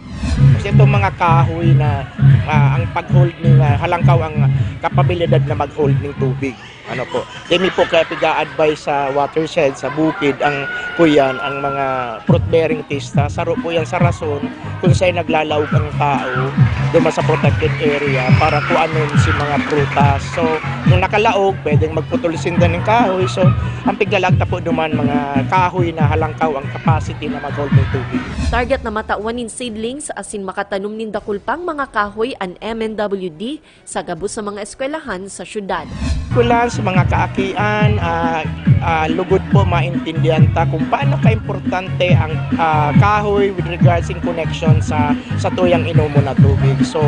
Kasi itong mga kahoy na ah, ang pag-hold ng ah, halangkaw ang kapabilidad na mag-hold ng tubig. Ano po? Demi po kaya piga-advise sa watershed, sa bukid, ang kuyan, ang mga fruit-bearing trees ta. Saro po yan sa rason kung saan naglalaog ang tao duman sa protected area para kuanon si mga prutas. So, kung nakalaog, pwedeng magputol sinda ng kahoy. So, ang piglalag ta po duman, mga kahoy na halangkaw ang capacity na mag-hold ng tubig. Target na matawan nin seedlings asin makatanom nin dakul pang mga kahoy an M N W D sa gabos sa mga eskwelahan sa syudad. Kulang sa mga kaakian, ah, ah, lugod po maintindihan ta kung paano kaimportante ang ah, kahoy with regards in connection sa sa tuyang inomon na tubig. So,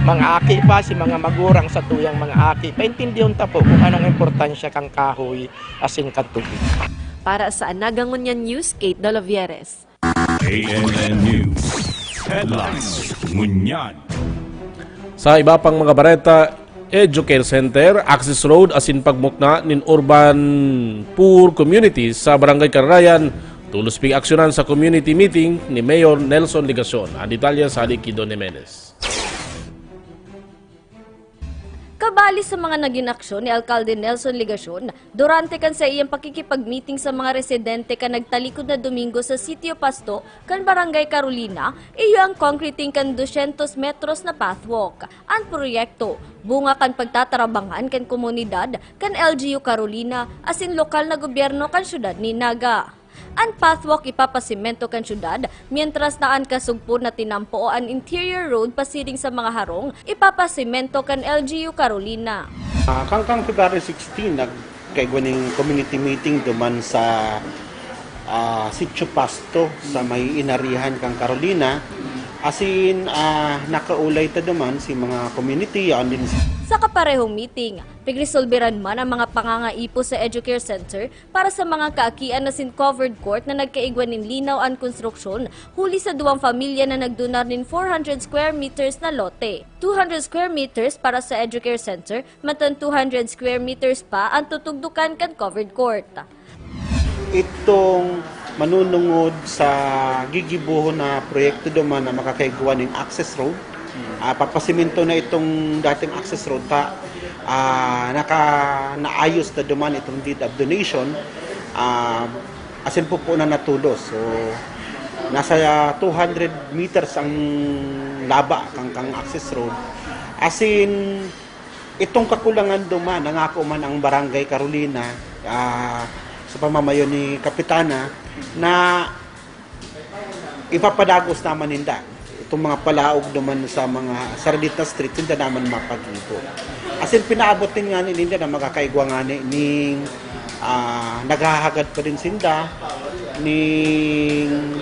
mga aki pa, si mga magurang sa tuyang mga aki, paintindihon ta po kung anong importansya kan kahoy asin kan tubig. Para sa Anaga Ngunyan News, Kate Dolovieres. A N N News Headlines. Ngunyan. Sa iba pang mga bareta, Educare Center, Access Road asin pagmukna nin Urban Poor Community sa Barangay Carrayan, tolos pig-aksyonan sa community meeting ni Mayor Nelson Legacion. An detalye sa hali ki Don Jimenez. Kabali sa mga nagin aksyon ni Alkalde Nelson Legacion durante kan saiyang pakikipag-meeting sa mga residente kan nagtalikod na Domingo sa Sitio Pasto kan Barangay Carolina, iyo ang concreting kan dusyentos metros na pathwalk. An proyekto, bunga kan pagtatarabangan kan komunidad kan L G U Carolina asin lokal na gobyerno kan syudad nin Naga. An pathwalk ipapasemento kan syudad, mientras na an kasugpon na tinampo o an interior road pasiring sa mga harong ipapasemento kan L G U Carolina. Ah, kangkang February sixteen, nagkaigwa ning community meeting duman sa ah, Sitio Pasto sa may Inarihan kan Carolina. Asin ah, nakaulay ta duman si mga community, yaon din si Sa kaparehong meeting, pigresolberan man ang mga pangangaipo sa Educare Center para sa mga kaakian asin covered court na nagkaigwa nin linaw an konstruksyon huli sa duwang pamilya na nagdonar nin four hundred square meters na lote, two hundred square meters para sa Educare Center, matan two hundred square meters pa an tutugdokan kan covered court. Itong manunungod sa gigibohon na proyekto duman na makakaigwa nin access road. Ah, papasemento na itong dating access road ta, ah, naka, naayos na duman itong deed of donation. Ah, asin po po na natulos. So, nasa two hundred meters ang laba kang, kang access road. Asin, itong kakulangan duman, nangako man ang Barangay Carolina, ah, sa pamamayo ni Kapitana, na Ipapadagos naman ninda itong mga palaog duman sa mga saradit na street, sinda naman mapag-ibo. Asin pinaabot din nga ni ninda na magkakaigwa nga ni ning, ah, naghahagad pa din sinda ning,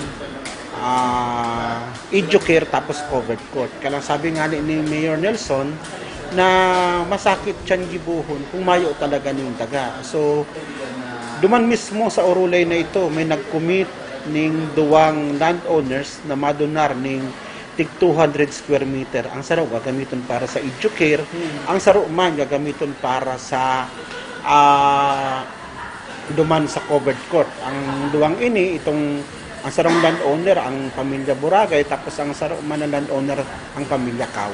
ah, Educare tapos covered court. Kaya lang sabi nga ni, ni Mayor Nelson na masakit siyang gibohon kung mayo talaga ning daga. So, duman mismo sa urulay na ito, may nag-commit ning duwang landowners na madonar ning tig two hundred square meter. Ang saro gagamiton para sa Educare, ang saro man gagamiton para sa, ah, duman sa covered court. Ang duwang ini, itong, ang sarong landowner, ang pamilya Boragay, tapos ang saro man na landowner, ang pamilya Kaw.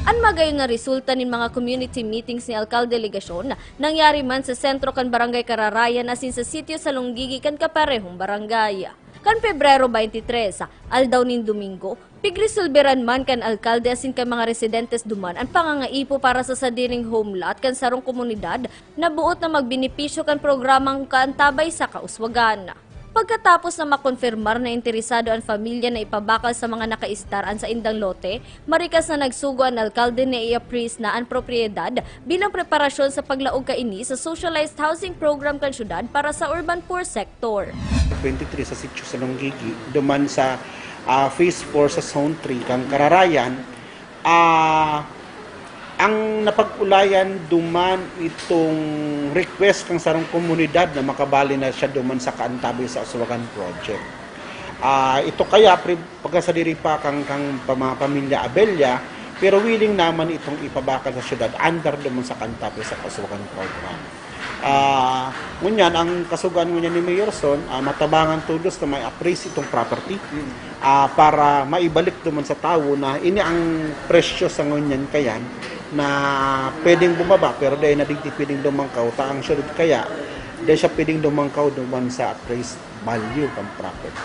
An magayon na resulta nin mga community meetings ni Alcalde Legacion nangyari man sa sentro kan Barangay Kararayan asin sa sitio sa Lunggigi kan kaparehong barangay. Kan Pebrero twenty-three, aldaw nin Domingo, pigresolberan man kan alkalde asin kan mga residentes duman an pangangaipo para sa sadiring home lot kan sarong komunidad na boot na magbenepisyo kan programang Kaantabay sa Kauswagan. Pagkatapos na makonfirmar na interesado an pamilya na ipabakal sa mga nakaistar an saindang lote, marikas na nagsugo an alkalde na i-appraise na an propriedad bilang preparasyon sa paglaog kaini sa Socialized Housing Program kan syudad para sa Urban Poor Sector. Twenty-three sa sitio sa Lunggigi, duman sa, ah, Phase four sa Zone three kang Kararayan, ah, ang napag-ulayan duman itong request kang sarong komunidad na makabali na siya duman sa Kaantabay sa Uswagan Project. Ah, ito kaya, pre-, pagkasadiri pa kang, kang pama-, pamilya Abella, pero willing naman itong ipabakal sa syudad under duman sa Kaantabay sa Uswagan Program. Ah, ngunyan, ang kasugan ngunyan ni Mayor Son, ah, matabangan todos na may appraise itong property, ah, para maibalik duman sa tawo na ini ang presyo sa ngunyan kayan na pwedeng bumaba, pero dai na digdi pwedeng dumangkaw, ta ang syudad kaya, dai siya pwedeng dumangkaw duman sa appraised value kan property.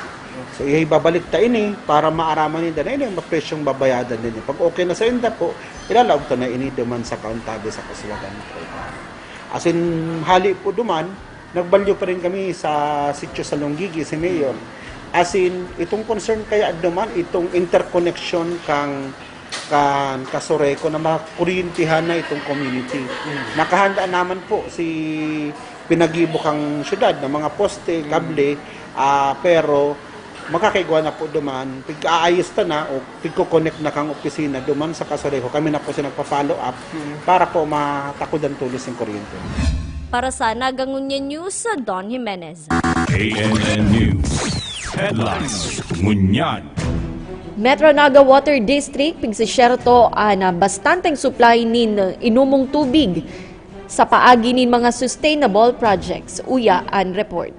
So, ibabalik ta ini para maaraman ninda na ini ang presyong babayadan ninyo. Pag okay na sa inda po, ilalaog ta na ini duman sa Kaantabay sa Kauswagan Program. As in, hali po duman, nagbalyo pa rin kami sa sitio sa Lunggigi, si Mayor. As in, itong concern kaya duman, itong interconnection kang, kan Kasureco na makuryentihan na itong community. Nakahanda naman po si pinagibo kang syudad ng mga poste, kable, ah, pero makakaigwa na po duman, pig-aayos ta na o pigko-connect na kang opisina duman sa Kasureco. Kami na po si nagpa-follow up para po matakudan tulos yung kuryente. Para sa Naga Ngunyan News, sa Don Jimenez. A N N News. Headlines. Ngunyan. Metro Naga Water District pigsisyerto an bastanteng supply nin inumong tubig sa paagi nin mga sustainable projects. Uya an report.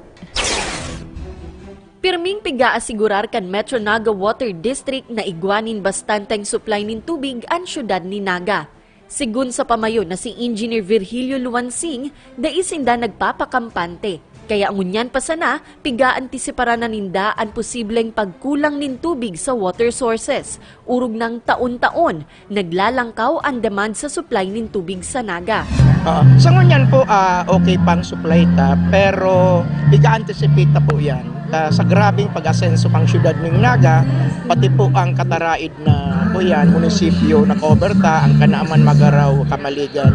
Pirming piga-asigurar kan Metro Naga Water District na igwa nin bastanteng supply nin tubig an syudad ni Naga. Segun sa pamayo na si Engineer Virgilio Luansing, dai sinda nagpapakampante. Kaya ngunyan pa sana, piga-antisiparan na ninda an posibleng pagkulang nin tubig sa water sources. Orog nang taon-taon, naglalangkaw an demand sa supply nin tubig sa Naga. Ah, sa ngunyan po, ah, okay pang supply ta, pero piga-anticipate ta po yan. Ah, sa grabing pag-asenso pang syudad ng Naga, pati po ang kataraid na po yan, munisipyo na cover ta, ang Kanaaman, Magaraw, Kamaligan,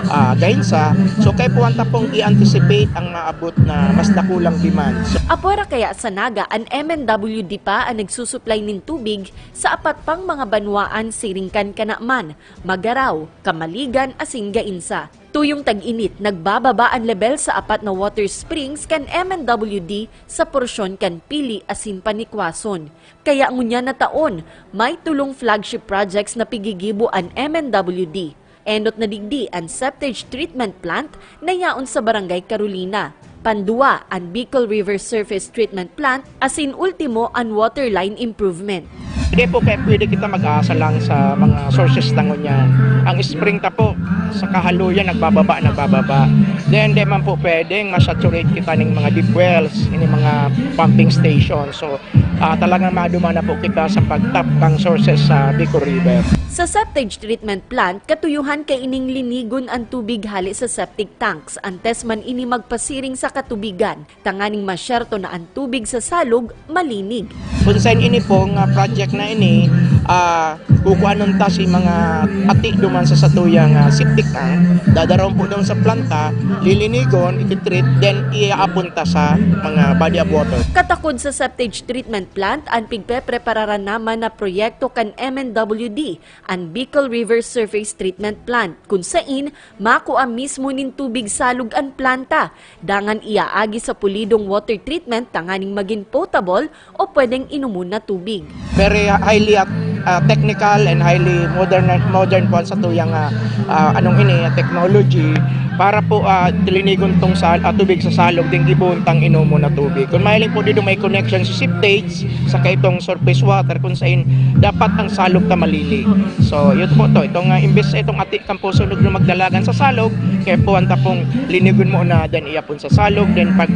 ah, Gainsa. So, kaipuhan ta pong i-anticipate ang maabot na mas dakulang demand. So, Apwera kaya sa Naga, an M N W D pa an nagsusuplay nin tubig sa apat pang mga banwaan siring kan Kanaaman, Magaraw, Kamaligan asin Gainsa. Tuyong tag-init, nagbababa an lebel sa apat na water springs kan M N W D sa porsyon kan Pili asin Panikwason. Kaya ngunyan na taon, may tolong flagship projects na pigigibo an M N W D. Enot na digdi an septage treatment plant na yaon sa Barangay Carolina. Panduwa, an Bicol River Surface Treatment Plant, asin ultimo, an water line improvement. Hindi po kaya pwede kita mag-aasa lang sa mga sources na ngunyan. Ang spring ta po, sa kahaluyan, nagbababa, nagbababa. Then, di man po pwedeng masaturate kita ng mga deep wells, ng mga pumping station. So, ah, talagang maduman na po kita sa pag-tap kang sources sa Bicol River. Sa septage treatment plant, katuyuhan kaining linigon an tubig hale sa septic tanks antes man ini magpasiring sa katubigan, tanganing masyerto na an tubig sa salog malinig. Kung sa ini pong, ah, project na ini, ah, kukuanon ta si mga ati duman sa satuyang, ah, septic tank, dadarawon po doon sa planta, lilinigon, ititreat, then iaapon ta sa mga body of water. Katakod sa septage treatment plant an pigpeprepararan naman na proyekto kan M N W D, an Bicol River Surface Treatment Plant, kun sain makua mismo nin tubig salog an planta, dangan iaagi sa pulidong water treatment tanganing magin potable o pwedeng inomon na tubig. Very highly, ah, ah, technical and highly modern, modern po sa tuyang, ah, ah, anong ini, ah, technology para po, ah, linigon tong sa, ah, tubig sa salog, din gibuntang inomon na tubig. Kung mahiling po dito may connection sa septage, sa kaitong surface water, kung sain dapat ang salog ta malilig. So, yun po to. Itong, ah, imbes itong ati kan po sunog na magdalagan sa salog, kaya po ang tapong linigon mo na, then iapon sa salog, then pag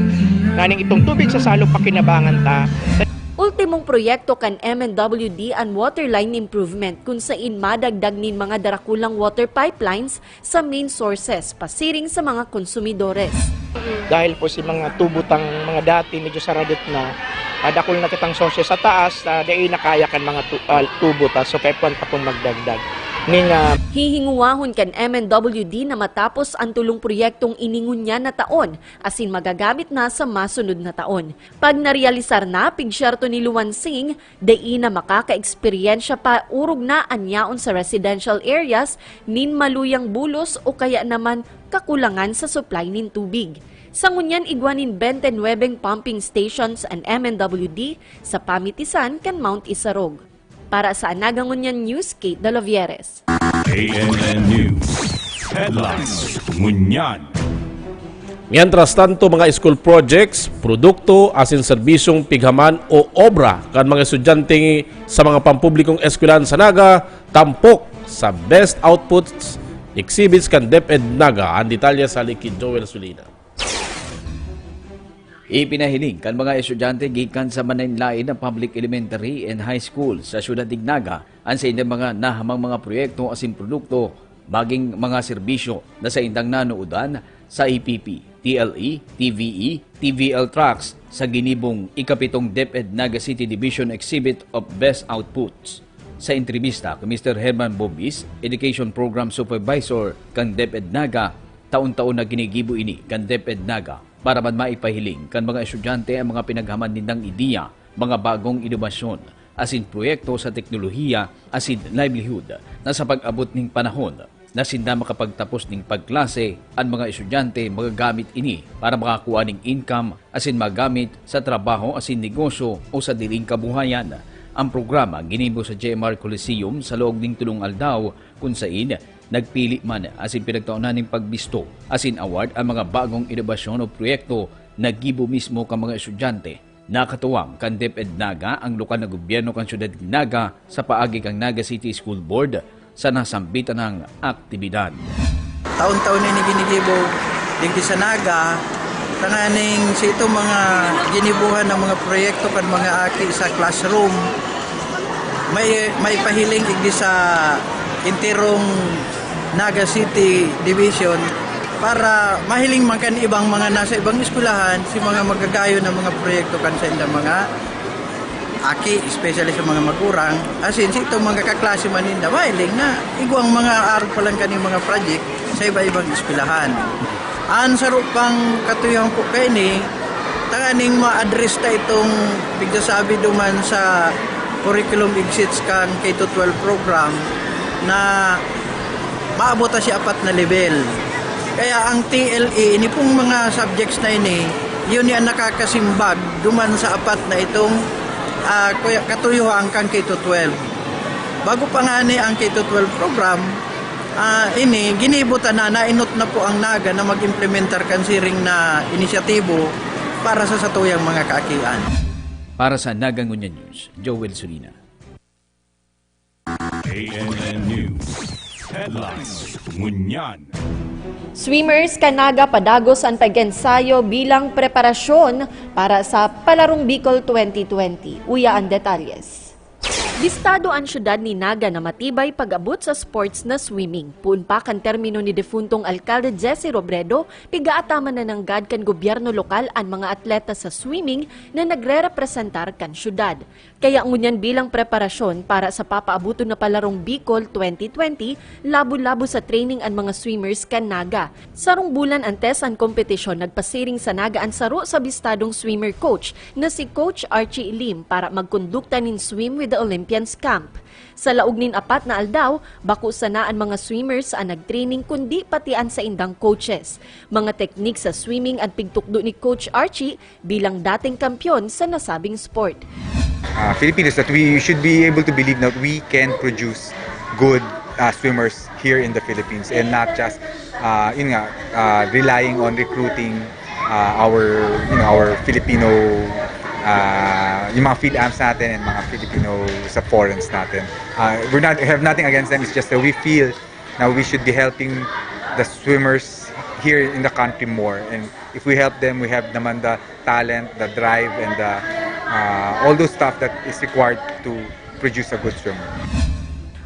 naning itong tubig sa salog, pakinabangan ta. Ultimong proyekto kan M N W D an water line improvement, kun sain madagdag nin mga darakulang water pipelines sa main sources pasiring sa mga konsumidores. Dahil po si mga tubo tang mga dati medyo saradot na, ah, dakul na kitang sources sa taas, ah, dai na kaya kan mga tu-, ah, tubo ta, so kaya po ang tapong magdagdag. Ning, ah, Hihinguwahon kan M N W D na matapos an tulong proyektong ini ngunyan na taon, asin magagamit na sa masunod na taon. Pag narealisar na, pigsyerto ni Luan Singh, dai na makakaeksperyensya pa orog na an yaon sa residential areas nin maluyang bulos o kaya naman kakulangan sa supply nin tubig. Sa ngunyan, igwa nin bente nuebeng pumping stations an M N W D sa pamitisan kan Mount Isarog. Para sa Anaga Ngunyan News, Kate Dalovieres. A N N News Headlines. Ngunyan. Mientras tanto, mga school projects, produkto asin serbisyong pighaman o obra kan mga estudyante sa mga pampublikong eskwelahan sa Naga tampok sa Best Outputs Exhibits kan DepEd Naga. Ang detalye sa hale ki Joel Sulina. Ipinahiling kan mga estudyante gikan sa manlaen-laen na public elementary and high school sa siyudad nin Naga an saindang mga nahamang mga proyekto asin produkto, maging mga serbisyo na saindang nanoodan sa E P P, T L E, T V E, T V L Tracks sa ginibong ikapitong DepEd Naga City Division Exhibit of Best Outputs. Sa entrebista ki Mister Herman Bobis, Education Program Supervisor kan DepEd Naga, taon-taon na ginigibo ini kan DepEd Naga para man maipahiling kan mga estudyante ang mga pinaghaman nindang ideya, mga bagong inobasyon, asin proyekto sa teknolohiya asin livelihood na sa pag-abot ning panahon na sinda makapagtapos ning pagklase, an mga estudyante magagamit ini para makakua ning income asin magamit sa trabaho asin negosyo o sa diring kabuhayan. Ang programa ginibo sa J M R Coliseum sa laog ning tolong aldaw, kun sain nagpili man asin pinagtaonan ning pagbisto asin award ang mga bagong inobasyon o proyekto na gibo mismo kan mga estudyante. Nakatuwang kan DepEd Naga ang lokal na gobyerno kan siyudad nin Naga sa paagi kan Naga City School Board sa nasambitan nang aktibidad. Taon-taon ini ginigibo digdi sa Naga, tanganing sa itong mga ginibuhan ng mga proyekto kan mga aki sa classroom, may, may pahiling igdi sa enterong Naga City Division para mahiling man kan ibang mga nasa ibang eskwelahan si mga magagayon na mga proyekto kan sa indang mga aki, especially sa mga magurang, asin sa itong mga kaklase man ninda, mahiling na igwang mga arog pa lang kaning mga project sa iba-ibang eskwelahan. An saro pang katuyuhan po kaini, tanganing ma-address ta itong pigsasabi duman sa curriculum exits kan K to twelve program na maabot ta si apat na level. Kaya ang T L E, ini pong mga subjects na ini, yun yan nakakasimbag duman sa apat na itong, ah, kuya-, katuyuhan kan K to twelve. Bago pa ngani ang K to twelve program, ah, ini, ginibo ta na, nainot na po ang Naga na mag-implementar kan siring na inisyatibo para sa satuyang mga kaakian. Para sa Naga Ngunyan News, Joel Sulina. A N N News Headlines. Ngunyan. Swimmers kan Naga padagos an pag-ensayo bilang preparasyon para sa Palarong Bicol twenty twenty. Uya an detalyes. Listado an syudad ni Naga na matibay pag-abot sa sports na swimming. Poon pa kan termino ni defuntong Alkalde Jesse Robredo, pigaataman na nanggad kan gobyerno lokal an mga atleta sa swimming na nagrerepresentar kan syudad. Kaya ngunyan bilang preparasyon para sa papaaboton na palarong Bicol twenty twenty, labo-labo sa training an mga swimmers kan Naga. Sarong bulan antes an kompetisyon, nagpasiring sa Naga an saro sa bistadong swimmer coach na si Coach Archie Lim para magkondukta nin swim with the Olympians camp. Sa laog nin apat na aldaw, bako sana an mga swimmers an nagtraining kundi pati an saindang coaches. Mga teknik sa swimming an pigtukdo ni Coach Archie bilang dating kampiyon sa nasabing sport. uh, Filipinos that we should be able to believe that we can produce good uh, swimmers here in the Philippines and not just uh, yun nga uh, relying on recruiting uh, our you know our Filipino uh, yung mga FIDAMs natin and mga Filipino sa foreigns natin. Uh, we're not have nothing against them. It's just that we feel now we should be helping the swimmers here in the country more. And if we help them, we have naman the talent, the drive, and the, uh, all those stuff that is required to produce a good swimmer.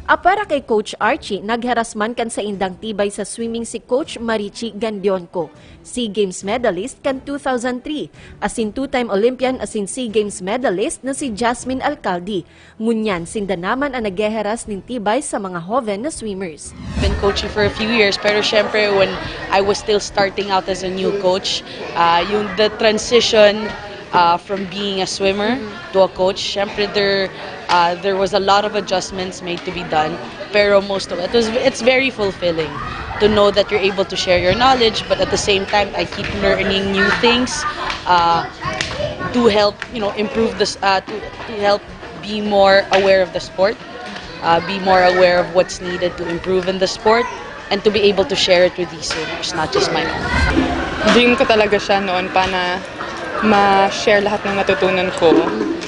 Apwera kay Coach Archie, nagheras man kan saindang tibay sa swimming si Coach Marichi Gandionco, SEA Games medalist kan two thousand three, asin two-time Olympian asin SEA Games medalist na si Jasmine Alcalde. Ngunyan, sinda naman an nagheheras nin tibay sa mga hoven na swimmers. Been coaching for a few years, pero syempre when I was still starting out as a new coach, uh, yung the transition uh, from being a swimmer to a coach, syempre there uh, there was a lot of adjustments made to be done. Pero most of it was it's very fulfilling to know that you're able to share your knowledge, but at the same time I keep learning new things uh, to help you know improve this uh, to, to help be more aware of the sport, uh, be more aware of what's needed to improve in the sport, and to be able to share it with these swimmers, not just my own. Dream ko talaga siya noon pa na ma-share lahat ng natutunan ko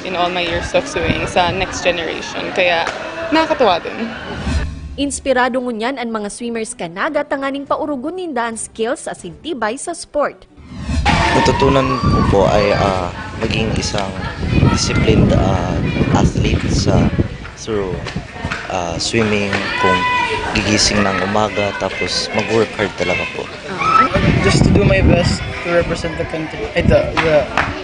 in all my years of swimming sa next generation. Kaya nakakatuwa din. Inspirado ngunyan an mga swimmers kan Naga tanganing paurugon ninda an skills asin tibay sa sport. Natutunan ko po ay ah, maging isang disciplined ah, athlete sa through ah, swimming, kung gigising ng umaga, tapos mag-work hard talaga po. Just to do my best to represent the country, ay, the, the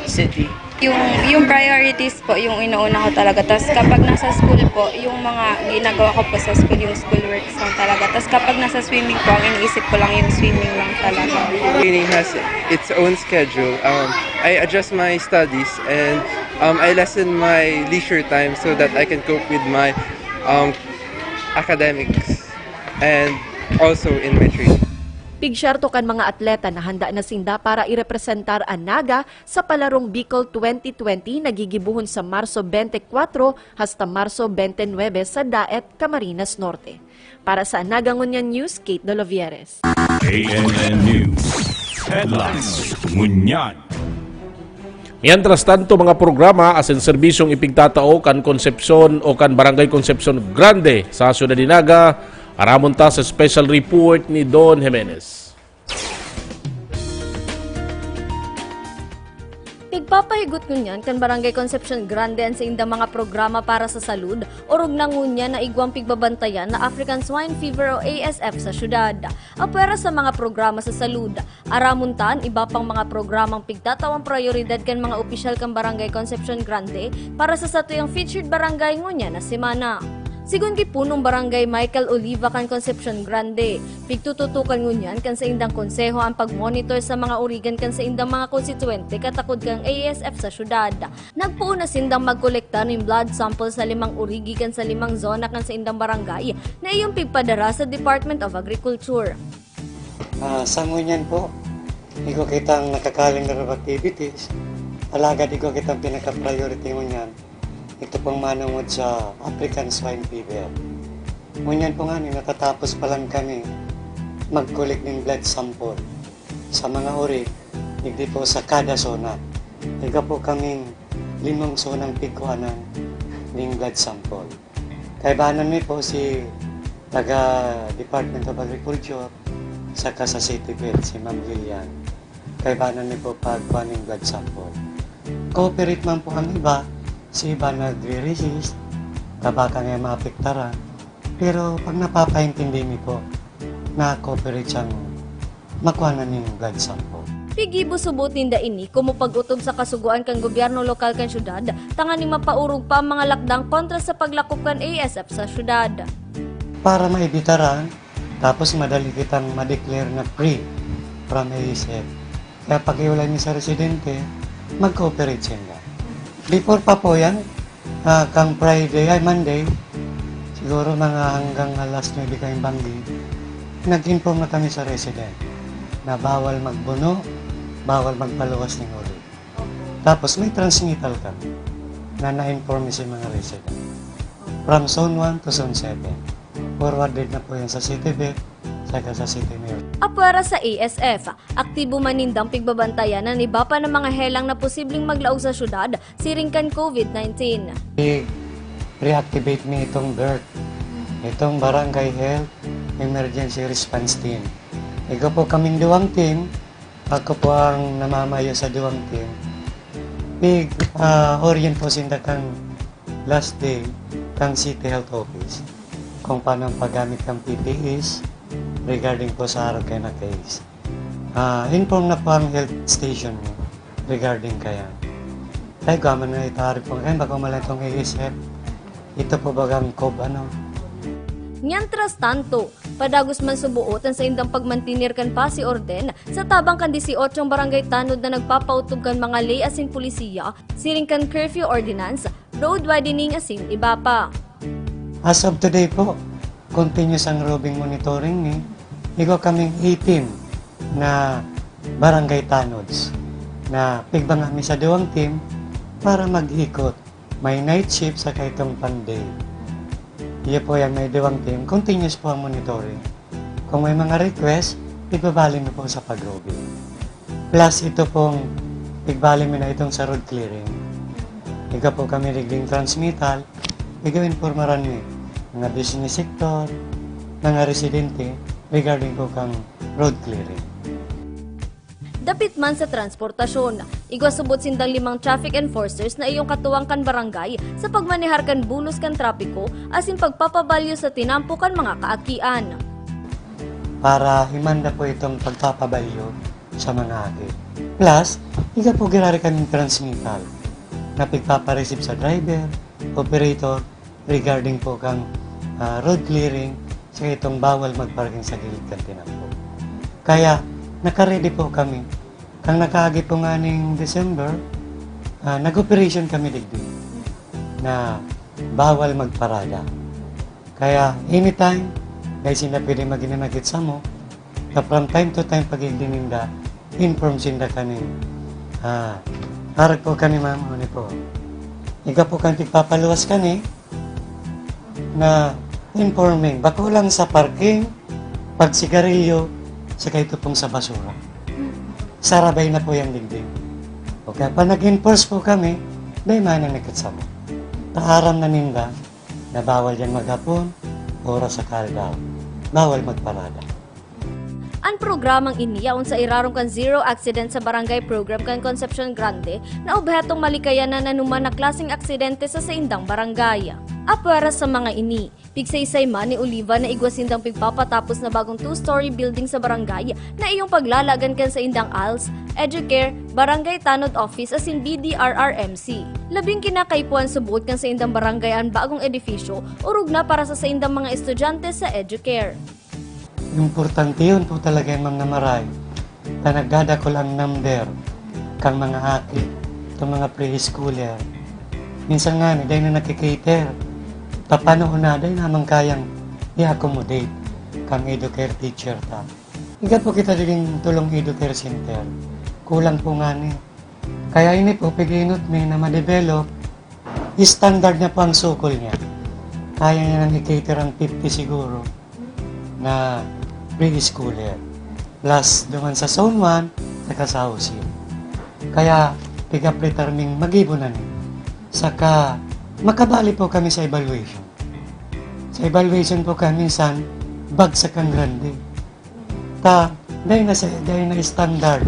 city. Yung, yung priorities po, yung inuuna ko talaga. Tapos kapag nasa school po, yung mga ginagawa ko po sa school, yung school works lang talaga. Tapos kapag nasa swimming po, ang iniisip ko lang yung swimming lang talaga. Training has its own schedule. Um, I adjust my studies and um, I lessen my leisure time so that I can cope with my um, academics and also in my training. Pigsyerto kan mga atleta na handa na sinda para irepresentar an Naga sa Palarong Bicol twenty twenty na gigibohon sa Marso twenty-four hasta Marso twenty-nine sa Daet, Camarines Norte. Para sa Naga Ngunyan News, Kate Dolovieres. A N N News Headlines. Ngunyan. Mientras tanto, mga programa asin serbisyong ipigtatao kan Concepcion o kan Barangay Concepcion Grande sa Ciudad de Naga, aramon ta sa special report ni Don Jimenez. Pigpapahigot ngunyan kan Barangay Concepcion Grande an saindang mga programa para sa salud, orog na ngunyan na igwang pigbabantayan na African Swine Fever o A S F sa syudad. Apwera sa mga programa sa salud, aramon ta an iba pang mga programang pigtatawang prayoridad kan mga opisyal kan Barangay Concepcion Grande para sa satuyang featured barangay ngunyan na semana. Sigon ki Punong Barangay Michael Oliva kan Concepcion Grande, pigtututukan ngunyan kan saindang konseho an pagmonitor sa mga origan kan saindang mga konstituwente katakod kan A S F sa syudad. Nagpoon na sindang magkolekta nin blood sample sa limang origi kan sa limang zona kan saindang barangay na iyong pigpadara sa Department of Agriculture. Ah, sa ngunyan po, igwa kitang nagka-calendar of activities, alagad igwa kitang pinaka-priority ngunyan. Ito pong manungod sa African Swine Fever. Ngunyan po nga, natatapos pa lang kami mag-collect ng blood sample sa mga uri, digdi po sa kada zona. Igwa po kaming limang zonang pigkuhanan ng blood sample. Kaibanan mi po si taga Department of Agriculture saka sa City Vet, si Ma'am Lilian. Kaibanan mi po pagkuha ng blood sample. Cooperate man po ang iba, si iba nagre-resist, Kabaka nga maapektaran, pero pag napapaintindi mi po, na-cooperate siyang makuha na ning blood sample. Pigibo subot ninda ini komo pag-otob sa kasugoan kan gobyerno lokal kan syudad tanganing mapaorog pa ang mga lakdang kontra sa paglakop kan A S F sa syudad. Para maibitaran, tapos madali kitang ma-declare na free from A S F. Kaya pakiulay mi sa residente, mag-cooperate sinda. Before pa po yan, ah, kang Friday, ay Monday, siguro mga hanggang alas nuebe kami banggi, nag-inform na kami sa resident na bawal magbuno, bawal magpaluwas ng ulo. Tapos may transmittal kami na na-inform sa mga resident. From zone one to zone seven. Forwarded na po yan sa City Vet, saka sa City Mayor. Apwera sa A S F, aktibo man nindang pigbabantayan an iba pa na mga helang na posibleng maglaog sa syudad siring kan COVID nineteen. I-reactivate mi itong BERT, itong Barangay Health Emergency Response Team. Igwa po kaming duwang team, ako po ang namamayo sa duwang team. Pig, ah, orient po sinda kang last day kang City Health Office kung paano ang paggamit ng P P Es regarding po sa arog kayo na case. Ah, inform na po ang health station niyo regarding kaya. Dahil gaman na ito, ari po kayo, baka malang itong A S F. Ito po bagang cob, ano? Mientras tanto, padagos man subuot an saindang pagmantener kan pasi orden sa tabang kan dieciocho barangay tanod na nagpapautob kan mga ley asin polisiya, siring kan curfew ordinance, road widening asin iba pa. As of today po, continuous ang roving monitoring ni igwa kaming eighteen na barangay tanods na pigbanga mi sa duwang team para mag-ikot. May night shift sa kaitong pan-day. Iyo po yan, may duwang team. Continuous po ang monitoring. Kung may mga request, ibabali mo po sa pag-roving. Plus ito pong igbali mi na itong sa road clearing. Iga po kami rigding transmittal, iga-informaran mi mga business sector, mga residente regarding po kang road clearing. Dapit man sa transportasyon, igwa subot sindang limang traffic enforcers na iyong katuwang kan barangay sa pagmanehar kan bulos kan trapiko asin pagpapabalyo sa tinampo kan mga kaakian. Para himanda po itong pagpapabalyo sa mga aki. Plus, iga po girari kaming transmittal na pigpapareceive sa driver, operator, regarding po kang, ah, road clearing sa itong bawal magparking sa gilid kan tinampo. Kaya, nakaredy po kami. Kang nakaagi po nga ning December, ah, nag-operation kami digdi na bawal magparada. Kaya, anytime, dahil sinda pwede maghinanakit sa mo, na from time to time, pag ninda, inform sinda kaning, ah, harag po kani ma'am, ano po. Iga po kan pigpapaluwas kani, na informing, bako lang sa parking, pagsigarilyo, saka ito pong sa basura. Sarabay na po yung digdig. O kaya pa nag-enforce po kami, dahil mananakit sa mo. Taaram na ninda na bawal yan maghapon, oras sa kaldaw. Bawal magparada. An programang ini yaon sa irarom kan Zero Accident sa Barangay Program kan Concepcion Grande na obhetong malikayan an anuman na klaseng aksidente sa saindang barangay. Apwera sa mga ini, pigsaysay man ni Oliva na igwa sindang pigpapatapos na bagong two-story building sa barangay na iyong paglalagan kan saindang ALS, Educare, Barangay Tanod Office asin B D R R M C. Labing kinakaipuhan subot kan saindang barangay an bagong edifisyo, orog na para sa saindang mga estudyante sa Educare. Importante yun po talaga yung mga maray na nagdadakol ang number kang mga aki, itong mga preschooler. Minsan nga, ni dahil na nakikater, tapano na dahil naman kayang i-accommodate kang educare teacher ta. Iga po kita diging tulong educare center. Kulang po nga ni. Kaya ini po, piginot mi na ma-develop, standard niya po ang sukol niya. Kaya niya nang i-cater ang fifty siguro na preschooler. Plus, duman sa zone one, saka sa housing. Kaya, pigapritar ming magibo na ni. Saka, makabali po kami sa evaluation. Sa evaluation po kami minsan, bagsak ang grande. Ta, dahil na sa, dahil na standard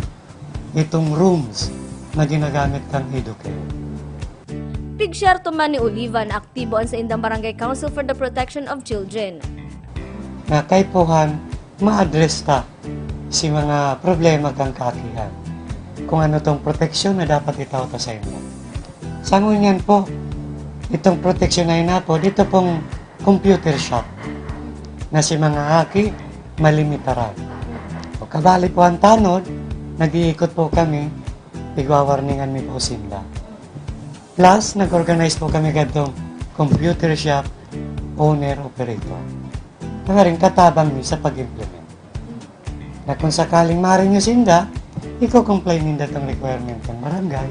itong rooms na ginagamit kang Educare. Pigsyerto man ni Oliva na aktibo an saindang Barangay Council for the Protection of Children. Na kaipuhan, ma-address ta si mga problema kan kaakihan. Kung ano tong proteksyon na dapat itao ta sa inyo. Sa ngunyan po, itong proteksyon na inapo, dito pong computer shop na si mga aki malimitaran. O kabali po ang tanod, nag-iikot po kami, pigwawarningan mi po sinda. Plus, nag-organize po kami gadtong computer shop owner-operator. Tangaring katabang mi sa pag-implement. Na kung sakaling marinyo sinda, iko-comply ninda tong requirement kan barangay,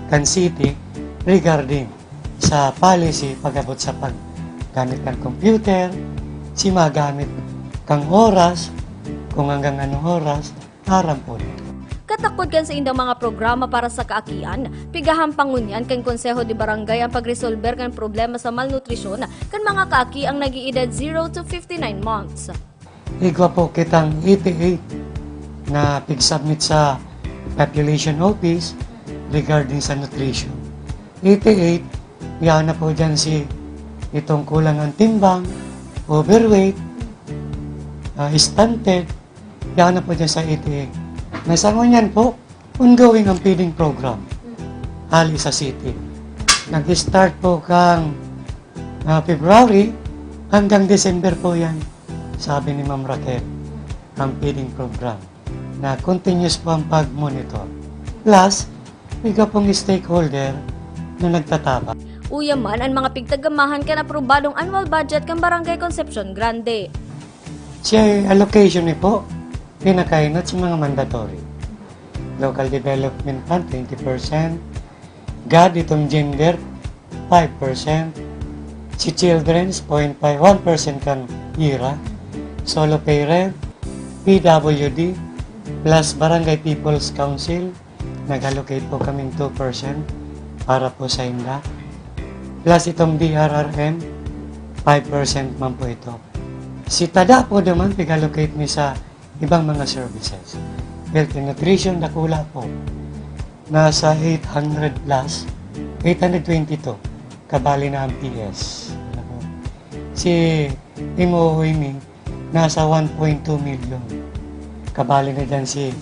kan city, regarding sa policy pag-abot sa paggamit kan computer, si magamit kang oras, kung hanggang anong oras, aram po ninda. Katakod kan saindang mga programa para sa kaakian, pigahampang ngunyan kan Konseho de Barangay ang pagresolber kan problema sa malnutrisyon kan mga kaakiang nag-iidad zero to fifty-nine months. Igwa po kitang eighty-eight na pig-submit sa Population Office regarding sa nutrition. Eighty-eight, yan na po dyan si itong kulang ang timbang, overweight, ah, stunted, yan na po dyan sa eighty-eight. Na sa ngunyan po, ongoing ang feeding program hali sa city. Nag-start po kang ah, February hanggang December po yan, sabi ni Ma'am Raquel, ang feeding program na continuous po ang pag-monitor. Plus, igwa pong stakeholder na nagtatabang. Uya man an mga pigtagamahan kan aprobadong annual budget kan Barangay Concepcion Grande. Si allocation ni po, pinakainot sa mga mandatory. Local Development Fund, twenty percent. GAD, itong gender, five percent. Si Children's, zero point five, one percent kan ira. Solo parent, P W D, plus Barangay People's Council, nag-allocate po kaming two percent para po sa inda. Plus itong D R R M, five percent man po ito. Si tada po naman, pig-allocate mi sa ibang mga services. Health and nutrition, dakula po. Nasa eight hundred plus, eight hundred twenty-two, kabali na ang P S. Si M O O M E, nasa one point two million. Kabali na dyan si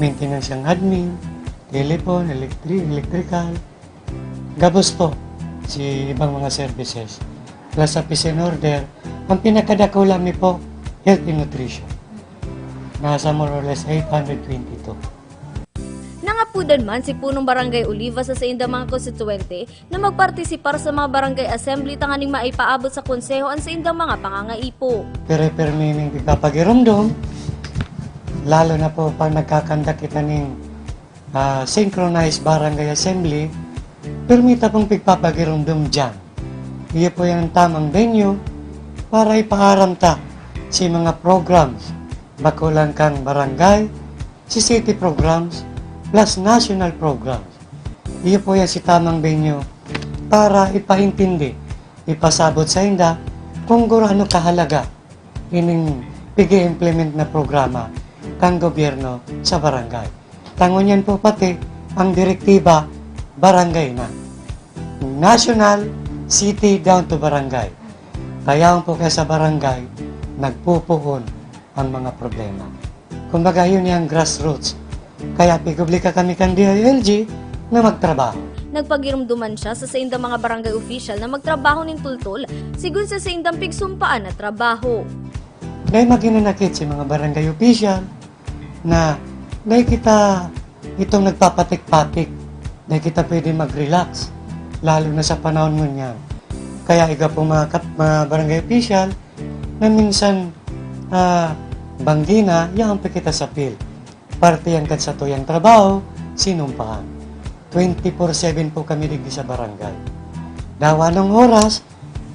maintenance ng admin, telephone, electric, electrical. Gabos po si ibang mga services. Plus sa peace and order, ang pinakadakula mi po, health and nutrition. Nasa more or less eight hundred twenty-two. Nangapudan man si Punong Barangay Oliva sa saindang mga konstituwente na magpartisipar sa mga barangay assembly tanganing maipaabot sa konseho an saindang mga pangangaipo. Pere-permi ning ipapagirumdom, lalo na po pag nagkakandak kita ning ah, synchronized barangay assembly, permita pong pigpapagirumdom dyan. Iyo po yung tamang venue para ipaaram ta si mga programs, bako lang kan barangay, si city programs, plus national programs. Iyo po yan si tamang venue para ipaintindi, ipasabot sa inda kung gurano kahalaga ining pig-i-implement na programa kan gobyerno sa barangay. Tangon yan po pati ang direktiba barangay na. National, city, down to barangay. Kaya po kaya sa barangay, nagpupuon ang mga problema. Kumbaga, yun yung grassroots. Kaya pigublika kami kan D I L G na magtrabaho. Nagpagirumduman siya sa saindang mga barangay official na magtrabaho nin tultol sigon sa saindang pigsumpaan na trabaho. Dahil maginanakit si mga barangay official na dahil kita itong nagpapatik-patik, dahil kita pwede mag-relax, lalo na sa panahon ngunyan. Kaya iga po mga, kap- mga barangay official na minsan ah, banggi na, yaon pa kita sa field. Parte yan kan satuyang trabaho, sinumpaan. Twenty-four seven po kami digdi sa barangay. Dawa ng oras,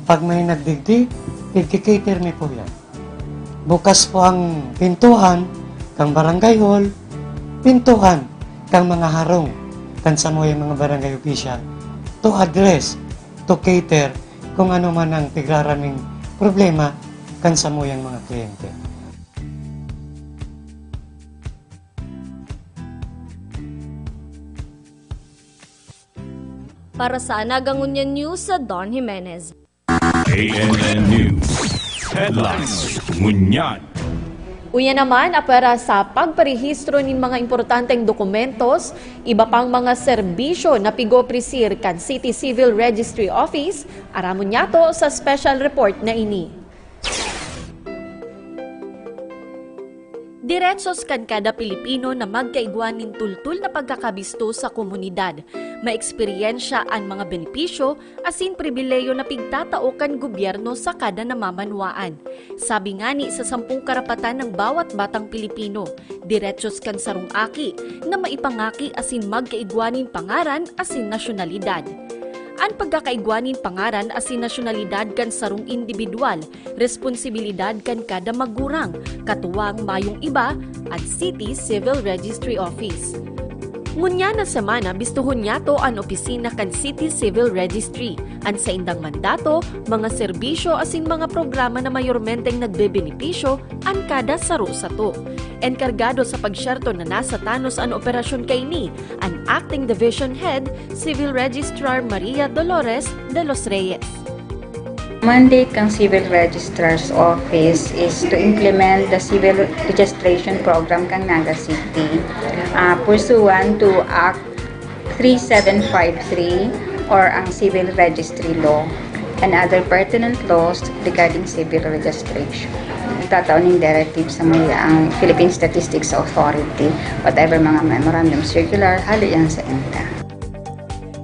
pag may nagdigdi, igkikater mi po yan. Bukas po ang pintuan kang barangay hall, pintuan kang mga harong kan samuyang mga barangay official to address, to cater kung ano man ang pigraraming problema kan samuyang mga kliyente. Para sa Anaga Ngunyan News, sa Don Jimenez. A N N News Headlines. Ngunyan. Uya naman, apwera sa pagparehistro nin mga importanteng dokumentos, iba pang mga serbisyo na pig-opresir kan City Civil Registry Office, aramon niyato sa special report na ini. Diretsos kan kada Pilipino na magkaigwa nin tultol na pagkakabisto sa komunidad. Maeksperyensya an mga benepisyo asin pribilehiyo na pigtatao kan gobyerno sa kada namamanwaan. Sabi ngani sa sampung karapatan ng bawat batang Pilipino, diretsos kan sarong aki na maipangaki asin magkaigwa nin pangaran asin nasyonalidad. An pagkakaigwa nin pangaran asin nasyonalidad kan sarong indibidwal, responsibilidad kan kada magurang, katuwang mayong iba, an City Civil Registry Office. Ngunyan na semana, bistohon niyato an opisina kan City Civil Registry. An saindang mandato, mga serbisyo asin mga programa na mayormenteng nagbebenepisyo an kada saro sato. Enkargado sa pagsyerto na nasa tanos an operasyon kaini, an Acting Division Head, Civil Registrar Maria Dolores de los Reyes. Mandate kan Civil Registrar's Office is to implement the Civil Registration Program kan Naga City, uh, pursuant to Act three seven five three or ang Civil Registry Law and other pertinent laws regarding civil registration. Nagtatao ning directive sa mga ang Philippine Statistics Authority, whatever mga memorandum circular, hali yan sa inda.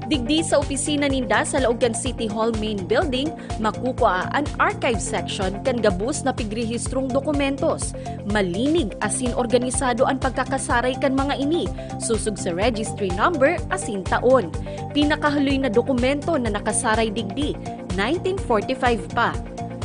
Digdi sa opisina ninda sa laog kan City Hall Main Building, makukua an archive section kan gabos na pigrehistrong dokumentos. Malinig asin organisado an pagkakasaray kan mga ini, sosog sa registry number asin taon. Pinakahaloy na dokumento na nakasaray digdi, nineteen forty-five pa.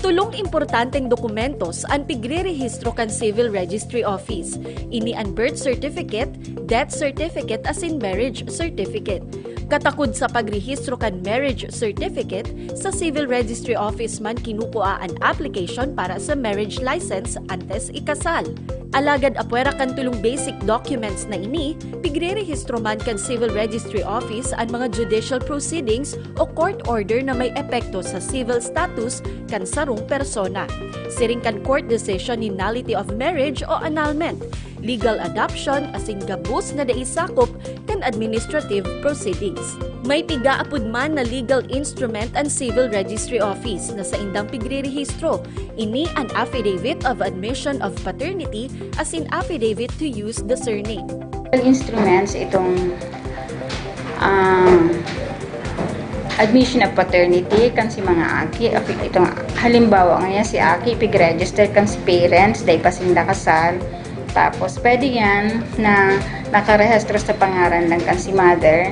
Tolong importanteng dokumentos an pigrerehistro kan Civil Registry Office. Ini an birth certificate, death certificate asin marriage certificate. Katakod sa pagrehistro kan marriage certificate, sa Civil Registry Office man kinukua an application para sa marriage license antes ikasal. Alagad apwera kan tolong basic documents na ini, pigrerehistro man kan Civil Registry Office an mga judicial proceedings o court order na may epekto sa civil status kan sarong persona. Siring kan court decision nin nullity of marriage o annulment, legal adoption asin gabos na dai sakop kan administrative proceedings. May pigaapod man na legal instrument an Civil Registry Office na saindang pigrerehistro. Ini an Affidavit of Admission of Paternity asin Affidavit to Use the Surname. Instruments itong um, admission of paternity kan si mga aki. Itong halimbawa ngayon si aki, pig-register kan si parents, dai pa sinda kasal. Tapos, pwede yan na nakarehistro sa pangaran lang kan si mother.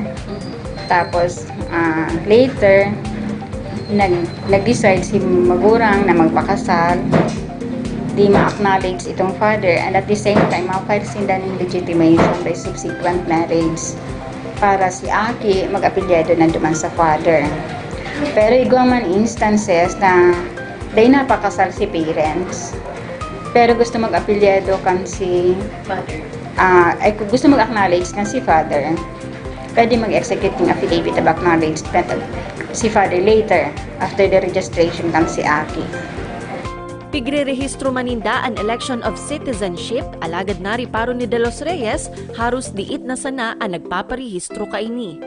Tapos, ah, later, nag, nag-decide si magurang na magpakasal. Di ma-acknowledge itong father, and at the same time, ma-file sinda ng legitimation by subsequent marriage para si aki mag-apelyido na duman sa father. Pero igwa man instances na dai napakasal si parents, pero gusto mag-apelyido kan si father. Ah, ay, gusto mag-acknowledge kan si father. Pwede mag-execute ng affidavit of acknowledgement si father later after the registration kan si aki. Pigrerehistro man ninda an election of citizenship, alagad nariparo ni De Los Reyes, haros diit na sana an nagpaparehistro kaini.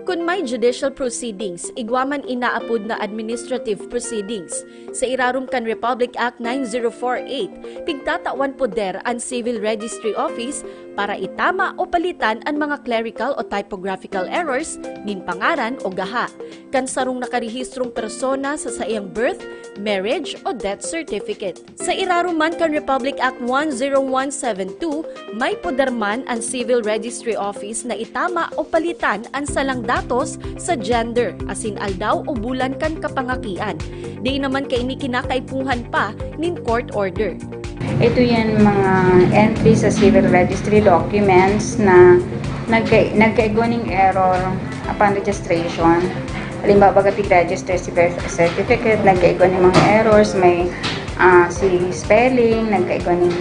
Kun may judicial proceedings, igwa man inaapod na administrative proceedings. Sa irarom kan Republic Act nine zero four eight, pigtatawan poder an Civil Registry Office para itama o palitan an mga clerical o typographical errors nin pangaran o gaha kan sarong nakarehistrong persona sa saiyang birth, marriage o death certificate. Sa irarom man kan Republic Act one zero one seven two, may poder man an Civil Registry Office na itama o palitan an salang datos sa gender asin aldaw o bulan kan kapangakian. Dai naman kaini kinakaipuhan pa nin court order. Ito yan mga entry sa civil registry documents na nagka, nagkaigwa ning error upon registration. Halimbawa, baga pig-register si birth certificate, nagkaigwa ng mga errors, may Ah, si spelling, nagkaigwa ning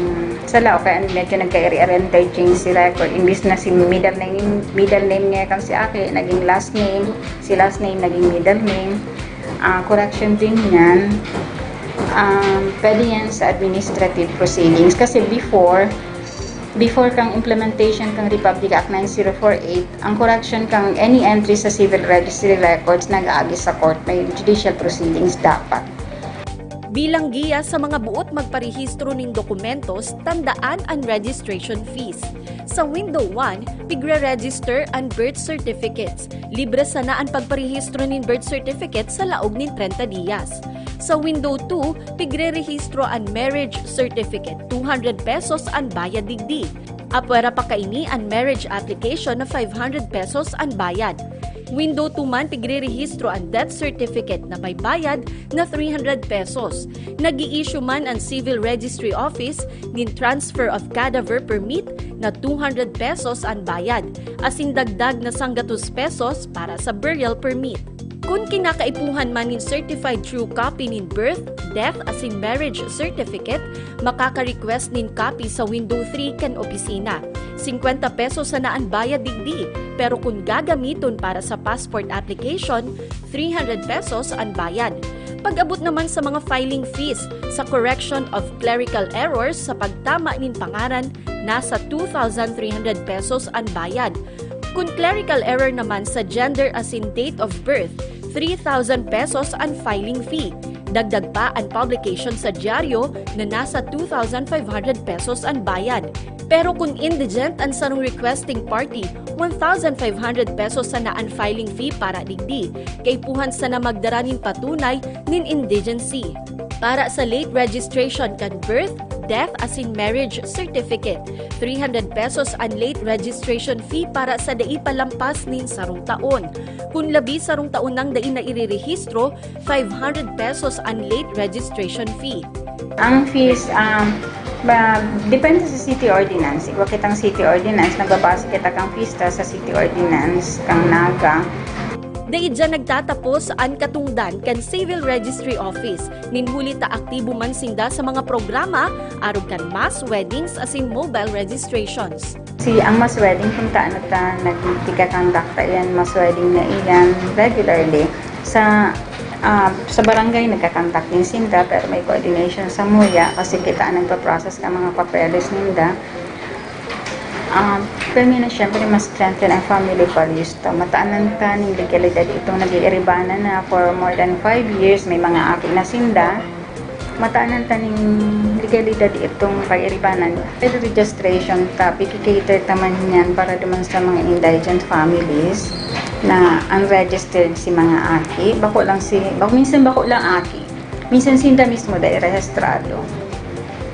sala, o kaya medyo nagka-iri-iri ang interchange si record. Imbis na si middle name, middle name niya kan si Aki, naging last name, si last name, naging middle name. Ah, correction din yan. Um, pwede yan sa administrative proceedings. Kasi before, before kang implementation kang Republic Act nine zero four eight, ang correction kang any entry sa civil registry records nag-aagi sa court, may judicial proceedings dapat. Bilang giya sa mga buot magparehistro nin dokumentos, tandaan an registration fees. Sa window one, pigre-register an birth certificates. Libre sana an pagparehistro nin birth certificate sa laog nin trenta diyas. Sa window two, pigre-rehistro an marriage certificate, two hundred pesos an bayad digdi. Apwera pa kaini an marriage application na five hundred pesos an bayad. Window two man pigre-rehistro an death certificate na may bayad na three hundred pesos. Nag-i-issue man an Civil Registry Office nin transfer of cadaver permit na two hundred pesos an bayad, asin dagdag na sanggatos pesos para sa burial permit. Kun kinakaipuhan man nin certified true copy nin birth, death asin marriage certificate, makaka-request nin copy sa window three kan opisina. Singkwenta pesos sana an bayad digdi, pero kun gagamiton para sa passport application, three hundred pesos an bayad. Pag-abot naman sa mga filing fees sa correction of clerical errors sa pagtama nin pangaran, nasa two thousand three hundred pesos an bayad. Kun clerical error naman sa gender asin date of birth, three thousand pesos an filing fee. Dagdag pa an publication sa dyaryo na nasa two thousand five hundred pesos an bayad. Pero kun indigent an sarong requesting party, one thousand five hundred pesos sana an filing fee para digdi. Kaipuhan sana magdara nin patunay nin indigency. Para sa late registration kan birth, death asin marriage certificate, three hundred pesos an late registration fee para sa dai pa lampas nin sarong taon. Kun labi sarong taon nang dai nairerehistro, five hundred pesos an late registration fee. Ang fees, um, ma- depende sa city ordinance. Igwa kitang city ordinance, nagbabase kita kang fees ta sa city ordinance kang Naga. Dai dyan nagtatapos an katungdan kan Civil Registry Office, nin huli ta aktibo man sinda sa mga programa arog kan mass weddings asin mobile registrations. Si ang mass wedding, kung taan ta nagkikakandakta yan, mass wedding na iyan regularly. Sa ah, sa barangay, nagkakandak din sinda, pero may coordination sa muya kasi kita ang nagpa-process ka mga papeles ninda. Ah, permi na, syempre, mas strengthen ang family values ta. Mataanan ta ning legalidad itong nag-iiribanan na for more than five years, may mga aki na sinda. Mataanan ta ning legalidad itong pag-iribanan. Pero registration ta, piki-cater ta man yan para duman sa mga indigent families na unregistered si mga aki. Bako lang si, bako, minsan bako lang aki. Minsan sinda mismo dai rehistrado.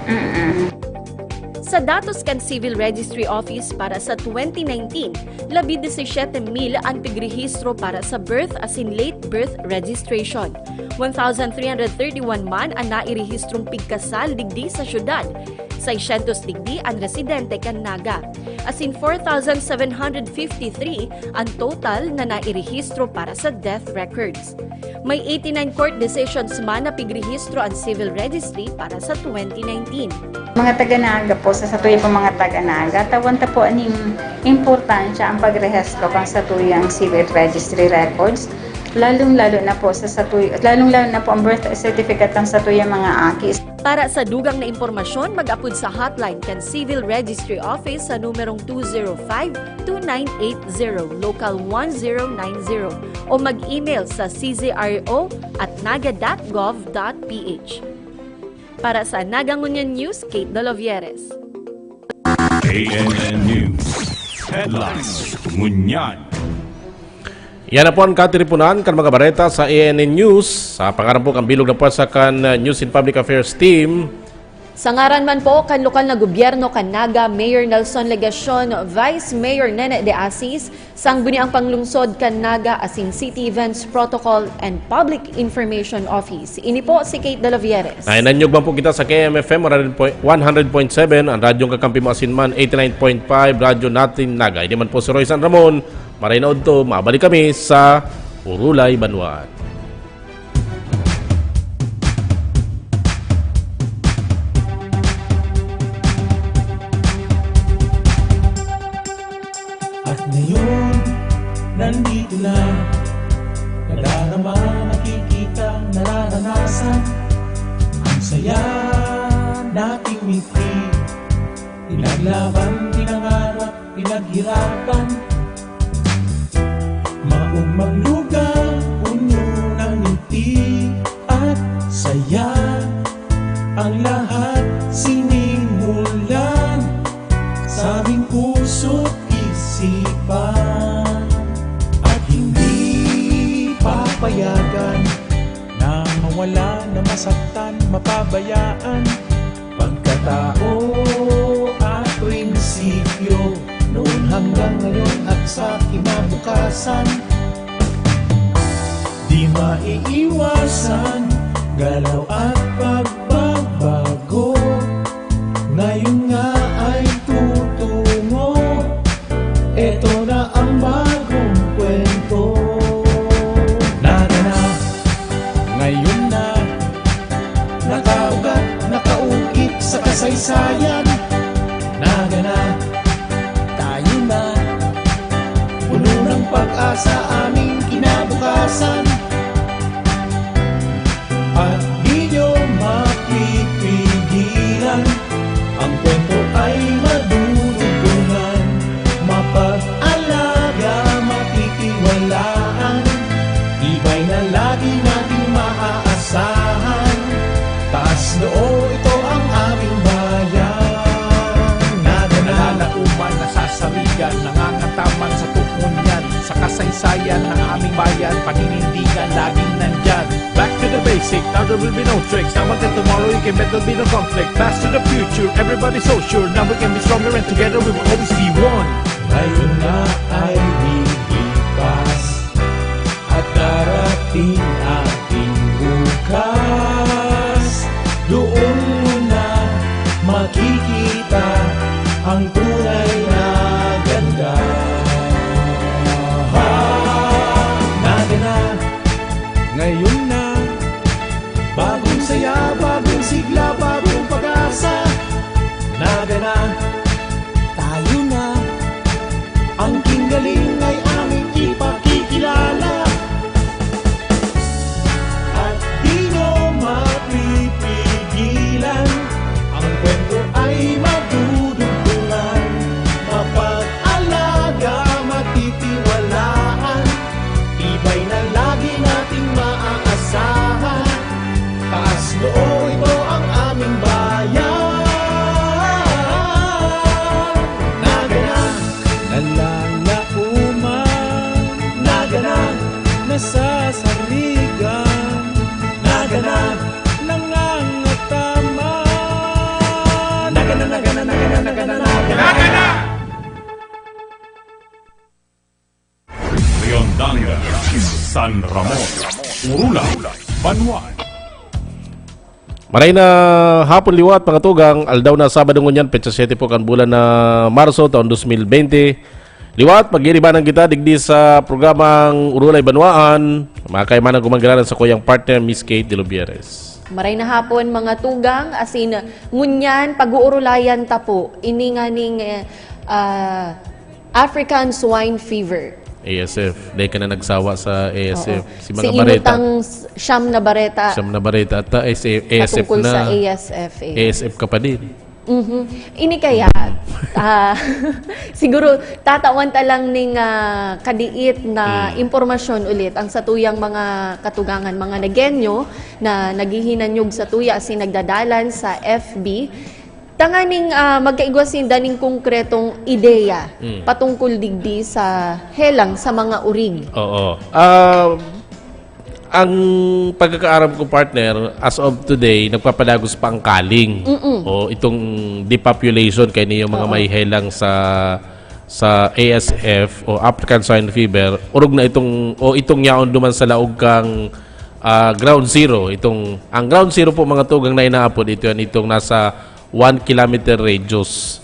Mm-mm. Sa datos kan Civil Registry Office para sa twenty nineteen, labi disisiete mil an pigrehistro para sa birth asin late birth registration. One thousand three hundred thirty-one man an nairehistrong pigkasal digdi sa syudad. Seiscientos digdi an residente kan Naga. Asin four thousand seven hundred fifty-three an total na nairehistro para sa death records. May eighty-nine court decisions man na pigrehistro an Civil Registry para sa twenty nineteen. Mga taga-Naga po, sa satuya po mga taga-Naga, tawan ta po aning importansya ang pagrehistro kan satuyang civil registry records, lalong-lalo na po sa satuy-, lalong-lalo na po ang birth certificate kan satuyang mga aki. Para sa dugang na impormasyon, mag-apod sa hotline kan Civil Registry Office sa numerong two zero five, two nine eight zero, local one zero nine zero, o mag-email sa C Z R O at naga dot gov dot P H. Para sa Naga Ngunyan News, Kate Dolovieres. A N N News Headlines. Ngunyan. Yan na po ang katiripunan kan mga bareta sa A N N News. Sa pangaran po kan bilog na pwersa kan, uh, News and Public Affairs Team. Sa ngaran man po kan lokal na gobyerno kan Naga, Mayor Nelson Legacion, Vice Mayor Nene de Asis, Sangguniang Panglungsod kan Naga asin City Events Protocol and Public Information Office. Ini po si Kate Dalavieres. Nainanyog man po kita sa K M F M one hundred point seven, an radyong kakampi mo asin man, eighty-nine point five Radyo Natin Naga. Ini man po si Roy San Ramon. Maray na udto, mabalik kami sa Purulay Banwaan. Ngayon, nandito na. Nadarama, nakikita, nararanasan. Ang saya nating mithi. Pinaglaban, pinangarap, pinaghirapan. Maugmang lugar, puno ng ngiti at saya. Ang lahat sinimulan sa aming puso't isipan. At hindi papayagan na mawala, na masaktan, mapabayaan. Pagkatao at prinsipyo, noon hanggang ngayon at sa kinabukasan. Di maiiwasan, galaw at pagbabago. Ngayon nga ay tutungo. Eto na ang bagong kwento. Naganap, ngayon na. Nakaugat, nakaukit sa kasaysayan. Naganap, tayo na. Puno ng pag-asa aming kinabukasan. At di nyo mapipigilan. Ang kwento ay madudugtungan. Mapag-alaga, matitiwalaan. Tibay na lagi nating maaasahan. Taas noo, ito ang aming bayan. Naganap, nalalaoman, nasasarigan, nangangataman sa tukmon niyan. Sa kasaysayan ng aming bayan, paninindigan, laging nandyan. Back to the basic, now there will be no tricks. Now until tomorrow, you can bet there'll be no conflict. Pass to the future, everybody's so sure. Now we can be stronger and together we will always be one. Ngayon na ay lilipas at darating ating bukas. Doon mo na makikita ang tunay na ganda. Naganap, ngayon na. Bagong saya, bagong sigla, bagong pag-asa. Naganap, tayo na. Ang kinggaling ay aming ipakikilala. At di nyo mapipigilan. Ang kwento ay madudugtungan. Mapag-alaga, matitiwalaan. Tibay na lagi nating maaasahan. Taas noo, ito ang aming bayan. Naganap, nalalaoman. Naganap, nasasarigan. Naganap, nangangataman. Naganap, naganap, naganap, naganap, naganap. Riondanga, San Ramon, Urula, Banwaan. Maray na hapon liwat, mga tugang, aldaw na Sabado ngunyan, petsa siyete po kan bulan na Marso, taon dos mil bente. Liwat, pag-iiribanan kita digdi sa programang Urulay Banwaan, mga kaimanan ko manggiranan sa kuyang partner, Miss Kate de Lubieres. Maray na hapon, mga tugang, asin ngunyan, pag-uurulayan ta po, ini nganing, eh, ah, African Swine Fever. A S F. Dahil ka na nagsawa sa A S F. Oo. Si mga Inot bareta. Ang s-, siyam na bareta. Siyam na bareta. At, ah, S F, A S F patungkol na. Sa A S F, eh. A S F ka pa din. Mhm. Ini kaya, ah, siguro, tatawan ta lang ning, ah, kadiit na Hmm. impormasyon ulit ang satuyang mga katugangan, mga Nagueño na naghihinanyog satuya asin nagdadalan sa F B. Tanganing, ah, magkaigwa sinda ning konkretong ideya Hmm. patungkol digdi sa helang sa mga urig. Oo. Ah, ang pagkakaaram ko, partner, as of today, nagpapadagos pa ang kaling. Mm-mm. O itong depopulation, kaya niyo mga Oo. may helang sa, sa A S F o African Swine Fever, orog na itong, o itong yaon duman sa laog kang, ah, ground zero. Itong, ang ground zero po, mga tugang, na inaapod, ito yan, itong nasa one kilometer radius,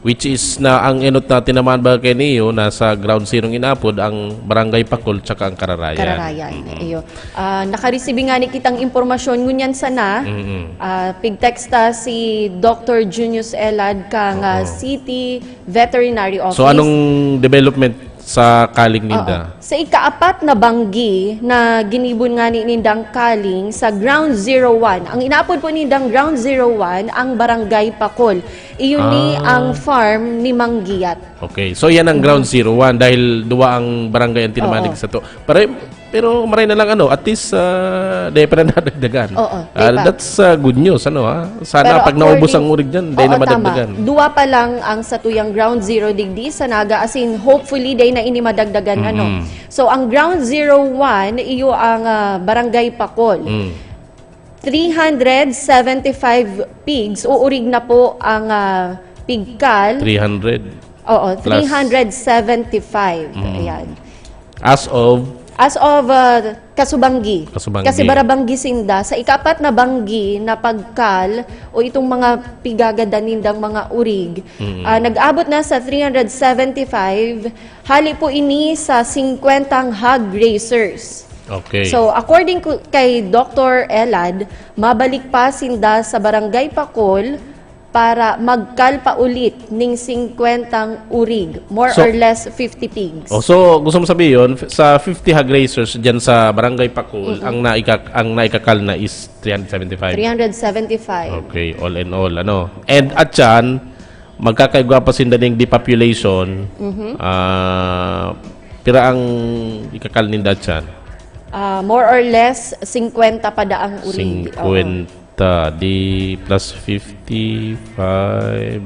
which is na ang enot na tinamaan ba kay niyo, nasa ground zero ang inapod, ang Barangay Pakol tsaka ang Kararayan. Kararayan. Mm-mm. Iyo. Ah, nakareceive nga ni kitang impormasyon ngunyan sana. Mm-mm. Ah, pig-text ta si Doctor Junius Elad kang ah, Oo. City Veterinary Office. So anong development sa kaling ninda? Oo. Sa ikaapat na banggi na ginibon nga ni nindang kaling sa Ground Zero One. Ang inaapod po nindang Ground Zero One, ang Barangay Pakol. Iyon ni Ah. ang farm ni Manggiyat. Okay. So yan ang ground zero one dahil duwa ang barangay ang tinamanig Oo. sa to. Pero, pero maray na lang ano, at least uh, dahil pa na nadagdagan. Oo, Ah, dahil pa. That's uh, good news, ano ha? Sana Pero pag naubos according- ang urig dyan, dahil na Oo, tama. madagdagan. Duwa pa lang ang satuyang ground zero digdi sa Naga. As in, hopefully, dahil na ini madagdagan, ano. Mm-mm. So, ang ground zero one, iyo ang ah, Barangay Pakol. Mm. three hundred seventy-five pigs, uurig na po ang ah, pigkal. three hundred. Oo, Plus. three hundred seventy-five. Mm. Ayan. As of As of ah, Kasubanggi. Kasubanggi. Kasi barabanggi sinda, sa ikaapat na banggi na pagkal o itong mga pigagadan nindang mga urig, Mm. ah, nag-abot na sa three hundred seventy-five, hali po ini sa singkwentang hog raisers. Okay. So, according ku- kay Doctor Elad, mabalik pa sinda sa Barangay Pakol para magkal pa ulit ning singkwentang urig, more So- or less fifty pigs. Oh, so, gusto mo sabihin, f- sa fifty hog raisers dyan sa Barangay Pakul, ang, naika, ang naikakal na is three hundred seventy-five. Three hundred seventy-five. Okay, all in all, ano. And atyan, magkakaigwa pa sinda ning depopulation. Ah, pira ang ikakal ninda atyan? Ah, more or less, singkwenta pa daang urig. Oo. Singkwenta, di plus fifty, five,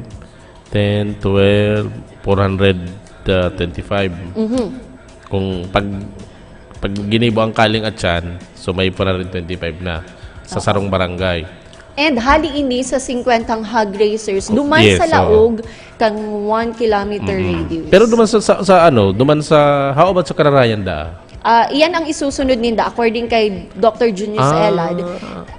ten, twelve, four hundred twenty-five. Mhm. Kung pag, pag ginibo ang kaling atyan, so may four hundred twenty-five na sa Oo. sarong barangay. And hali ini sa singkwentang hog raisers, Oh, duman yes, sa oo. laog kan one kilometer Mm-mm. radius. Pero duman sa, sa, sa ano, duman sa, how about sa Kararayan da? Ah, iyan ang isusunod ninda, according kay Doctor Junius Ah. Elad.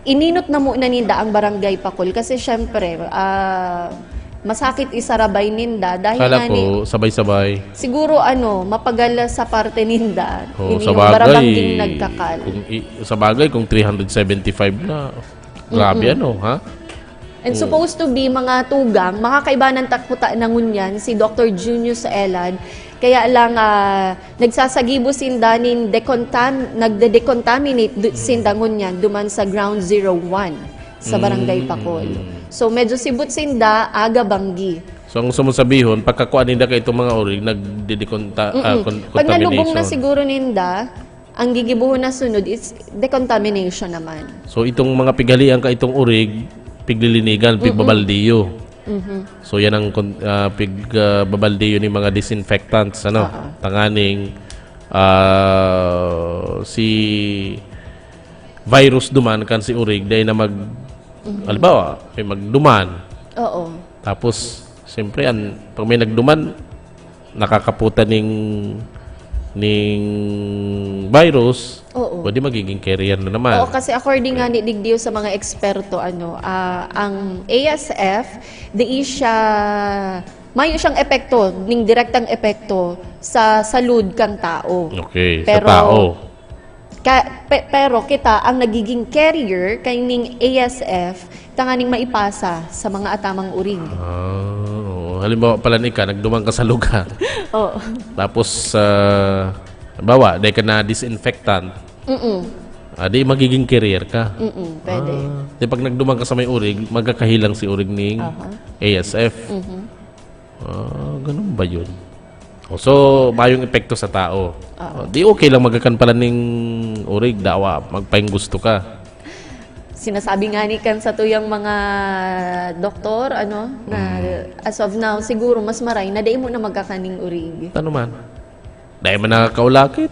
Ininot na muna ninda ang barangay Pakul kasi syempre, ah, masakit isarabay ninda dahil Kala nga ni, ko, sabay-sabay. siguro ano, mapagal sa parte ninda. Oh, Ini sa yung bagay, barabangging nagkakal. Kung i, sa bagay, kung three hundred seventy-five na, grabe Mm-mm. ano, ha? And Oo. Supposed to be mga tugang, makakaibanan ta kuta na ngunyan si Doctor Junius Elad. Kaya lang, ah, nagsasagibo sinda nin decontam-, nagde-decontaminate du- sinda ngunyan duman sa Ground Zero One sa Barangay Mm. Pakol. So, medyo sibot sinda, aga banggi. So, ang gusto mong sabihon, pagkakuha ninda kay itong mga urig, nagdidikonta, ah, Mm-mm. con- Pag nalugong na contamination. Siguro ninda, ang gigibuhon na sunod is decontamination naman. So, itong mga pighalian ka itong urig, piglilinigan, Mm-mm. pigbabaldiyo. Mhm. So, yan ang kon- ah, pig, ah, babaldiyo ni mga disinfectants, ano? Oo. Tanganing ah, si virus duman kan si urig, dahil na mag, Mhm. halimbawa, may magduman. Oo. Tapos, siyempre, an, pag may nagduman, nakakaputan ning, ning virus, Oo. pwede magiging carrier na naman. Oo, kasi according nga ni digdiyo sa mga eksperto, ano, ah, ang A S F, di siya, mayo siyang epekto, ning direktang epekto sa salud kang tao. Okay, Pero, sa tao. Ka, pe- pero kita ang nagiging carrier kay ning A S F tanganing maipasa sa mga atamang urig. Ah, oo. Halimbawa pala ni ka, nagduman ka sa lugar. Oo. Tapos, ah, halimbawa, dahil ka na disinfectant, Mm-mm. ah, di magiging carrier ka. Mm-mm, pwede. Ah, di pag nagduman ka sa may urig, magkakahilang si urig ning Aha. A S F. Mhm. Ah, ganun ba yun? O, so, mayong epekto sa tao. Oo. O, di okay lang magakan pala ning urig, dawa, magpaing gusto ka. Sinasabi nga ni kan sa tuyang mga doktor, ano, na Mm. as of now, siguro mas maray na dai mo na magkakaning urig. Ano man? Dahil man nakakaulakit.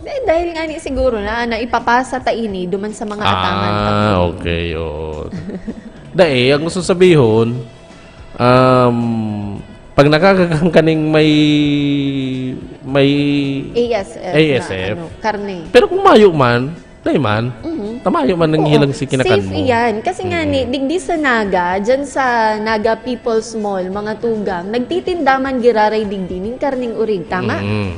Eh, dahil nga ni siguro na, na ipapasa ta ini duman sa mga atangan ta. Ah, okay, oo. Dahil, ang gusto sabihon, um, pag nakakakan kaning may, may A S F, A S F. Na, ano, karne. Pero kung mayo man, Dai man. Mhm. Tamayo man nang Oo. hilang si kinakan Safe mo. Iyan. Kasi nga ni, digdi sa Naga, dyan sa Naga People's Mall, mga tugang, nagtitinda man giraray digdi ning karning urig, tama? Mm.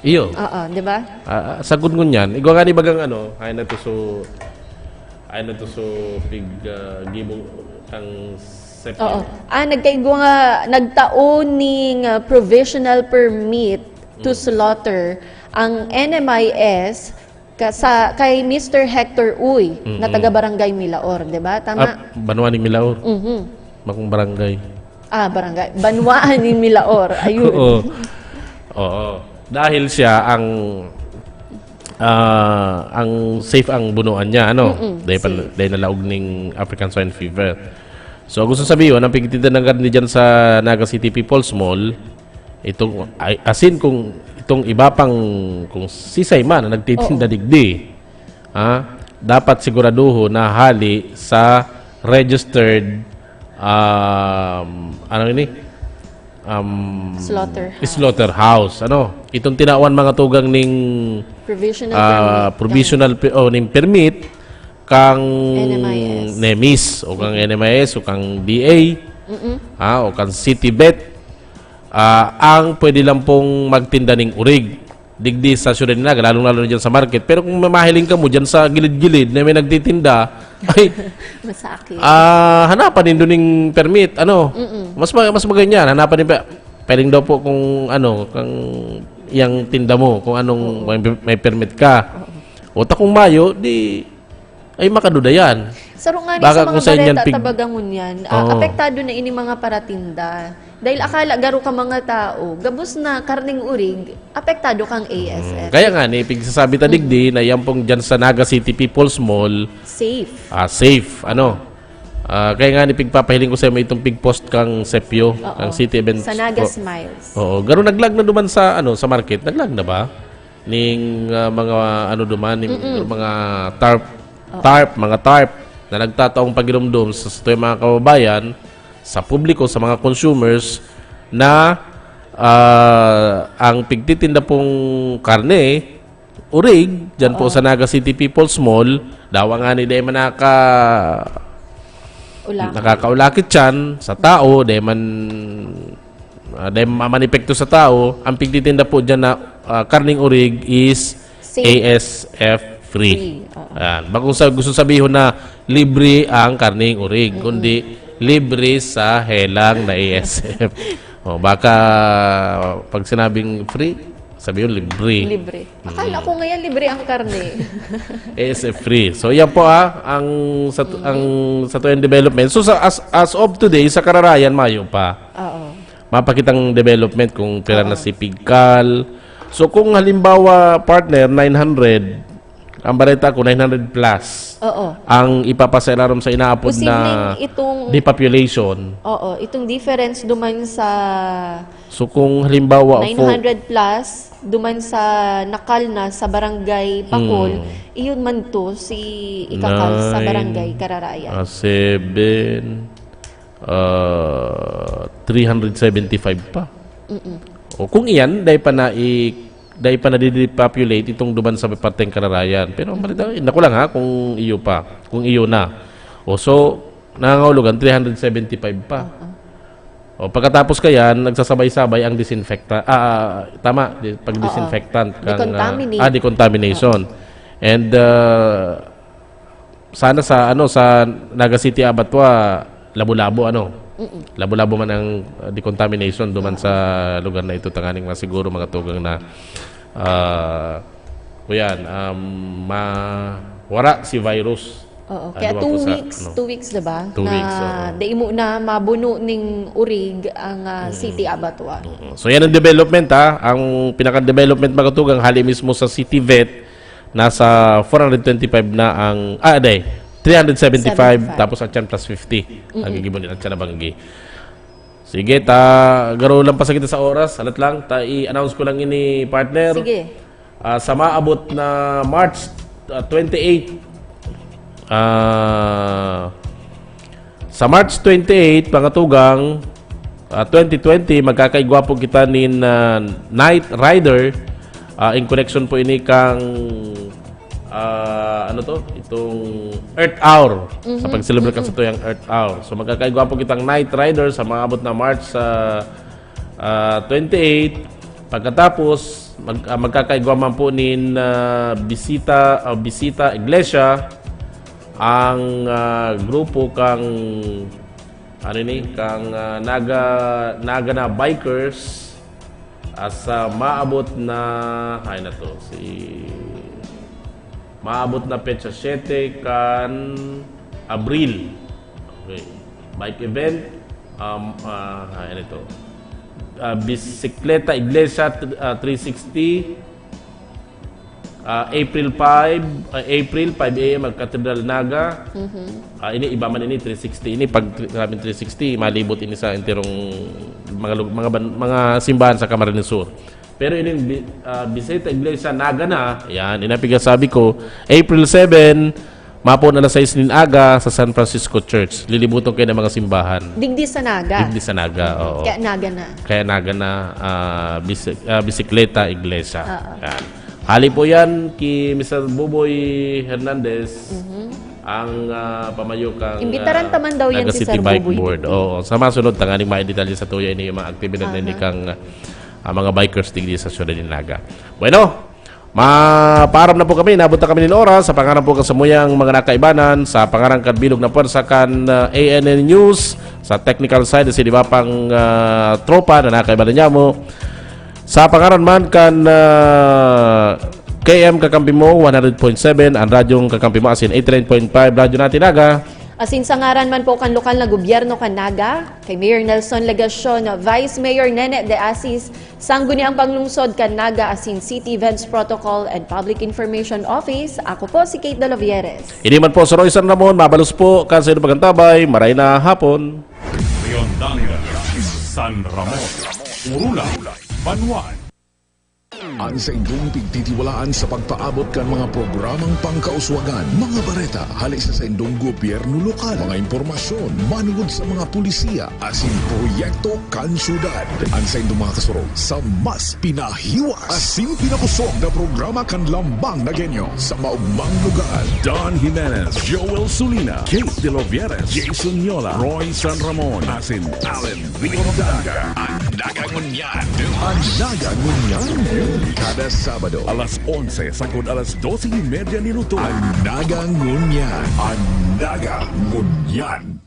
Iyo. Oo, di ba? Ah, ah, sagkod ngunyan, igwa nga ni bagang ano, ay na to so, ay na to so pig ah, gibong kang sep. Oo. Ah, nagkaigwa nga, nagtao ning ah, provisional permit to Mm. slaughter ang N M I S ka, sa, kay Mister Hector Uy, na Mm-mm. taga Barangay Milaor, di ba? Tama? Ah, banwa ni Milaor. Mhm. Makong barangay. Ah, barangay. Banwaan ni Milaor. Ayun. Oo. Oo. Dahil siya ang ah, ang safe ang bunuan niya, ano? Mm-mm, Dahil, pa, safe. Dahil nalaog ning African Swine Fever. So, gusto sabihin, ang pagtitinda ng karne dyan sa Naga City People's Mall, itong, ay, asin kung itong iba pang, kung sisay man na nagtitinda Oo. digdi, ha? Dapat siguraduho na hali sa registered, um, ano ini? Um, Slaughterhouse. Slaughterhouse, ano? Itong tinawan mga tugang ning Provisional ah, permit. provisional pe- oh, ning permit kang N M I S. nemis o kang N M I S o kang D A, Mm-mm. ha, o kang City Vet, ah, ang pwede lang pong magtinda ning urig digdi sa syudad ni Naga, lalong-lalo na dyan sa market. Pero kung mamahiling ka mo dyan sa gilid-gilid na may nagtitinda, ay, Masakit. ah, hanapan nindo ning permit, ano? Mm-mm. Mas ma- mas maganda yan, hanapan nindo, pwedeng daw po kung ano, kung yang tinda mo, kung anong may, may permit ka. O ta kung mayo, di, ay makaduda yan. Saro nga ni Baka sa mga kung saan yan bareta pig- tabaga ngunyan, ah, Oo. apektado na ini mga paratinda. Dahil akala garo ka mga tao, gabos na karning urig, apektado kang A S F. Mm. Kaya nga, ni, pigsasabi ta digdi na yan pong dyan sa Naga City People's Mall, Safe. ah, safe, ano. Ah, kaya nga, ni, pigpapahiling ko sa may itong pig-post kang Sepio, Oo. kang City Events. Sa Naga Pro- Smiles. Oo, garo naglag na duman sa, ano, sa market. Naglag na ba? Ning ah, mga, ano duman, ning Mm-mm. mga tarp, Oo. tarp, mga tarp na nagtataong pagirumdom sa, sa mga kababayan, sa publiko, sa mga consumers na ah, ang pigtitinda pong karne, urig, dyan po Oo. sa Naga City People's Mall, dawa nga ni dahil man naka, Ulak. nakakaulakit yan sa tao, dahil man, ah, dahil mamanipekto sa tao, ang pigtitinda po dyan na ah, karning urig is Safe. A S F free. Free, oo. Yan. Bakong sa, gusto sabihin na libre ang karning urig, kundi libre sa helang na A S F. O, baka pag sinabing free, sabi yun libre. Libre. Akala ko ngayon libre ang karne. A S F free. So, yan po ah, ang sa, Mhm. ang sa tuyang development. So, sa, as, as of today, sa kararayan, mayo pa. Oo. Mapakitang development kung pera na Oo. si Pigcal. So, kung halimbawa, partner, nine hundred, ang bareta ko, nine hundred plus, Oo. ang ipapasailarom sa inaapod na Posibleng itong depopulation. Oo, itong difference duman sa So, kung halimbawa, nine hundred plus, duman sa nakal na sa barangay Pakol, Hmm. Iyon man to si ikakal sa Nine, barangay Kararayan. Ah, seven, ah, three hundred seventy-five pa. Mm-mm. O kung iyan, dahil pa na i, dahil pa nadidepopulate itong duman sa parteng Kararayan. Pero ang balita, naku lang ha, kung iyo pa, kung iyo na. O so, nangangahulugan, three hundred seventy-five pa. O pagkatapos kayan, nagsasabay-sabay ang disinfectant. Ah, tama, di, pag Oo. disinfectant. Kang, ah, Decontaminate. Ah, decontamination. And ah, sana sa ano sa Naga City Abattoir, labo-labo ano. Mm-mm. Labo-labo man ang ah, decontamination duman sa lugar na ito tanganing masiguro mga tugang na ah, kuyan, um, ma wara si virus. Oo. Ano Kaya ba two po sa, weeks, ano? two weeks, diba? Two Na weeks, oo. dai mo na mabuno ning urig ang ah, city abattoir. Oo. So yan ang development ha. Ang pinaka-development mga tugang hali mismo sa City Vet nasa four hundred twenty-five na ang ah day three hundred seventy-five Seventy-five. Tapos at yan plus fifty ang gigibo nila at yan nabanggi. Sige, ta garo lang pa sa kita sa oras. Alat lang, ta i-announce ko lang ini partner. Sige. Ah, sa maabot na March ah, twenty-eight. Ah, sa March twenty-eight, mga tugang, ah, twenty twenty, magkakaigwa po kita nin ah, Night Rider. Ah, in connection po ini kang ah, ano to? Itong Earth Hour. Sa pag-celebrate kan satuyang Earth Hour. So, magkakaigwa po kitang Night Rider sa mga abot na March sa, ah, twenty-eight. Pagkatapos, mag-, ah, magkakaigwa man po nin, ah, Bisita, ah, Bisita Iglesia, ang, ah, grupo kang, ano ni, kang, ah, Naga, Naga na Bikers. Asa maabot na, ay na to, si, maabot na petsa siyete kan Abril. Okay. Bike event, um, ah, ay na to. Ah, Bisikleta Iglesia, t-, ah, three sixty. Ah, April five, ah, April, five a m, ang Cathedral Naga. Ah, ini, iba man ini, three sixty. Ini, pag tri-, sabing three sixty, malibot ini sa enterong mga lug-, mga ban-, mga simbahan sa Camarines Sur. Pero ini, bi-, ah, Bisita Iglesia Naga na, yan, ini ang pigkasabi ko, April seven, mapon alas sais nin aga sa San Francisco Church. Lilibuton kayo ng mga simbahan. Digdi sa Naga. Digdi sa Naga, oo. Kaya Naga na. Kaya Naga na, ah, bisi-, ah, Bisikleta Iglesia. Oo. Yan. Hali po yan ki Mister Buboy Hernandez, ang, ah, pamayo kang, Imbitaran ah, ta man daw yan Naga si City Sir Bike Buboy Board. Digdi. Oo. Sa masunod, tanganing main detalye sa tuya ini yung mga aktibidad na Aha. ini kang, ah, mga bikers digdi sa siyudad ni Naga. Bueno, mapaaram na po kami. Inabot na kami nin oras. Sa pangaran po kan samuyang mga nakaibanan, sa pangaran kan bilog na pwersa kan, ah, A N N News, sa technical side, si Diba pang, ah, tropa na nakaibanan niya mo. Sa pangaran man kan, ah, K M Kakampi Mo, one hundred point seven, ang radyong Kakampi Mo, asin eighty-nine point five, Radyo Natin Naga. Asin sa ngaran man po kan lokal na gobyerno kan Naga, kay Mayor Nelson Legacion, Vice Mayor Nene de Asis, Sangguniang Panglungsod kan Naga asin City Events Protocol and Public Information Office, ako po si Kate Dalovieres. Ini man po si Roy San Ramon, mabalos po kan saindong pag-antabay, maray na hapon. Riondan, San Ramon, Urula, Banwaan. An saindong pigtitiwalaan sa pagpaabot kan mga programang pangkauswagan, mga bareta hale sa saindong gobyerno lokal, mga impormasyon manugod sa mga pulisiya asin proyekto kan syudad. An saindong mga kasurog sa mas pinahiwas asin pinakosog na programa kan Lambang na Genyo sa maugmang lugar. Don Jimenez, Joel Sulina, Kate De Lovieres, Jason Yola, Roy San Ramon, asin Allen Riondan. An Naga Ngunyan. An Naga Ngunyan. Kada Sabado. Alas onse sagkod alas dose y media nin utog. An Naga Ngunyan. An Naga Ngunyan.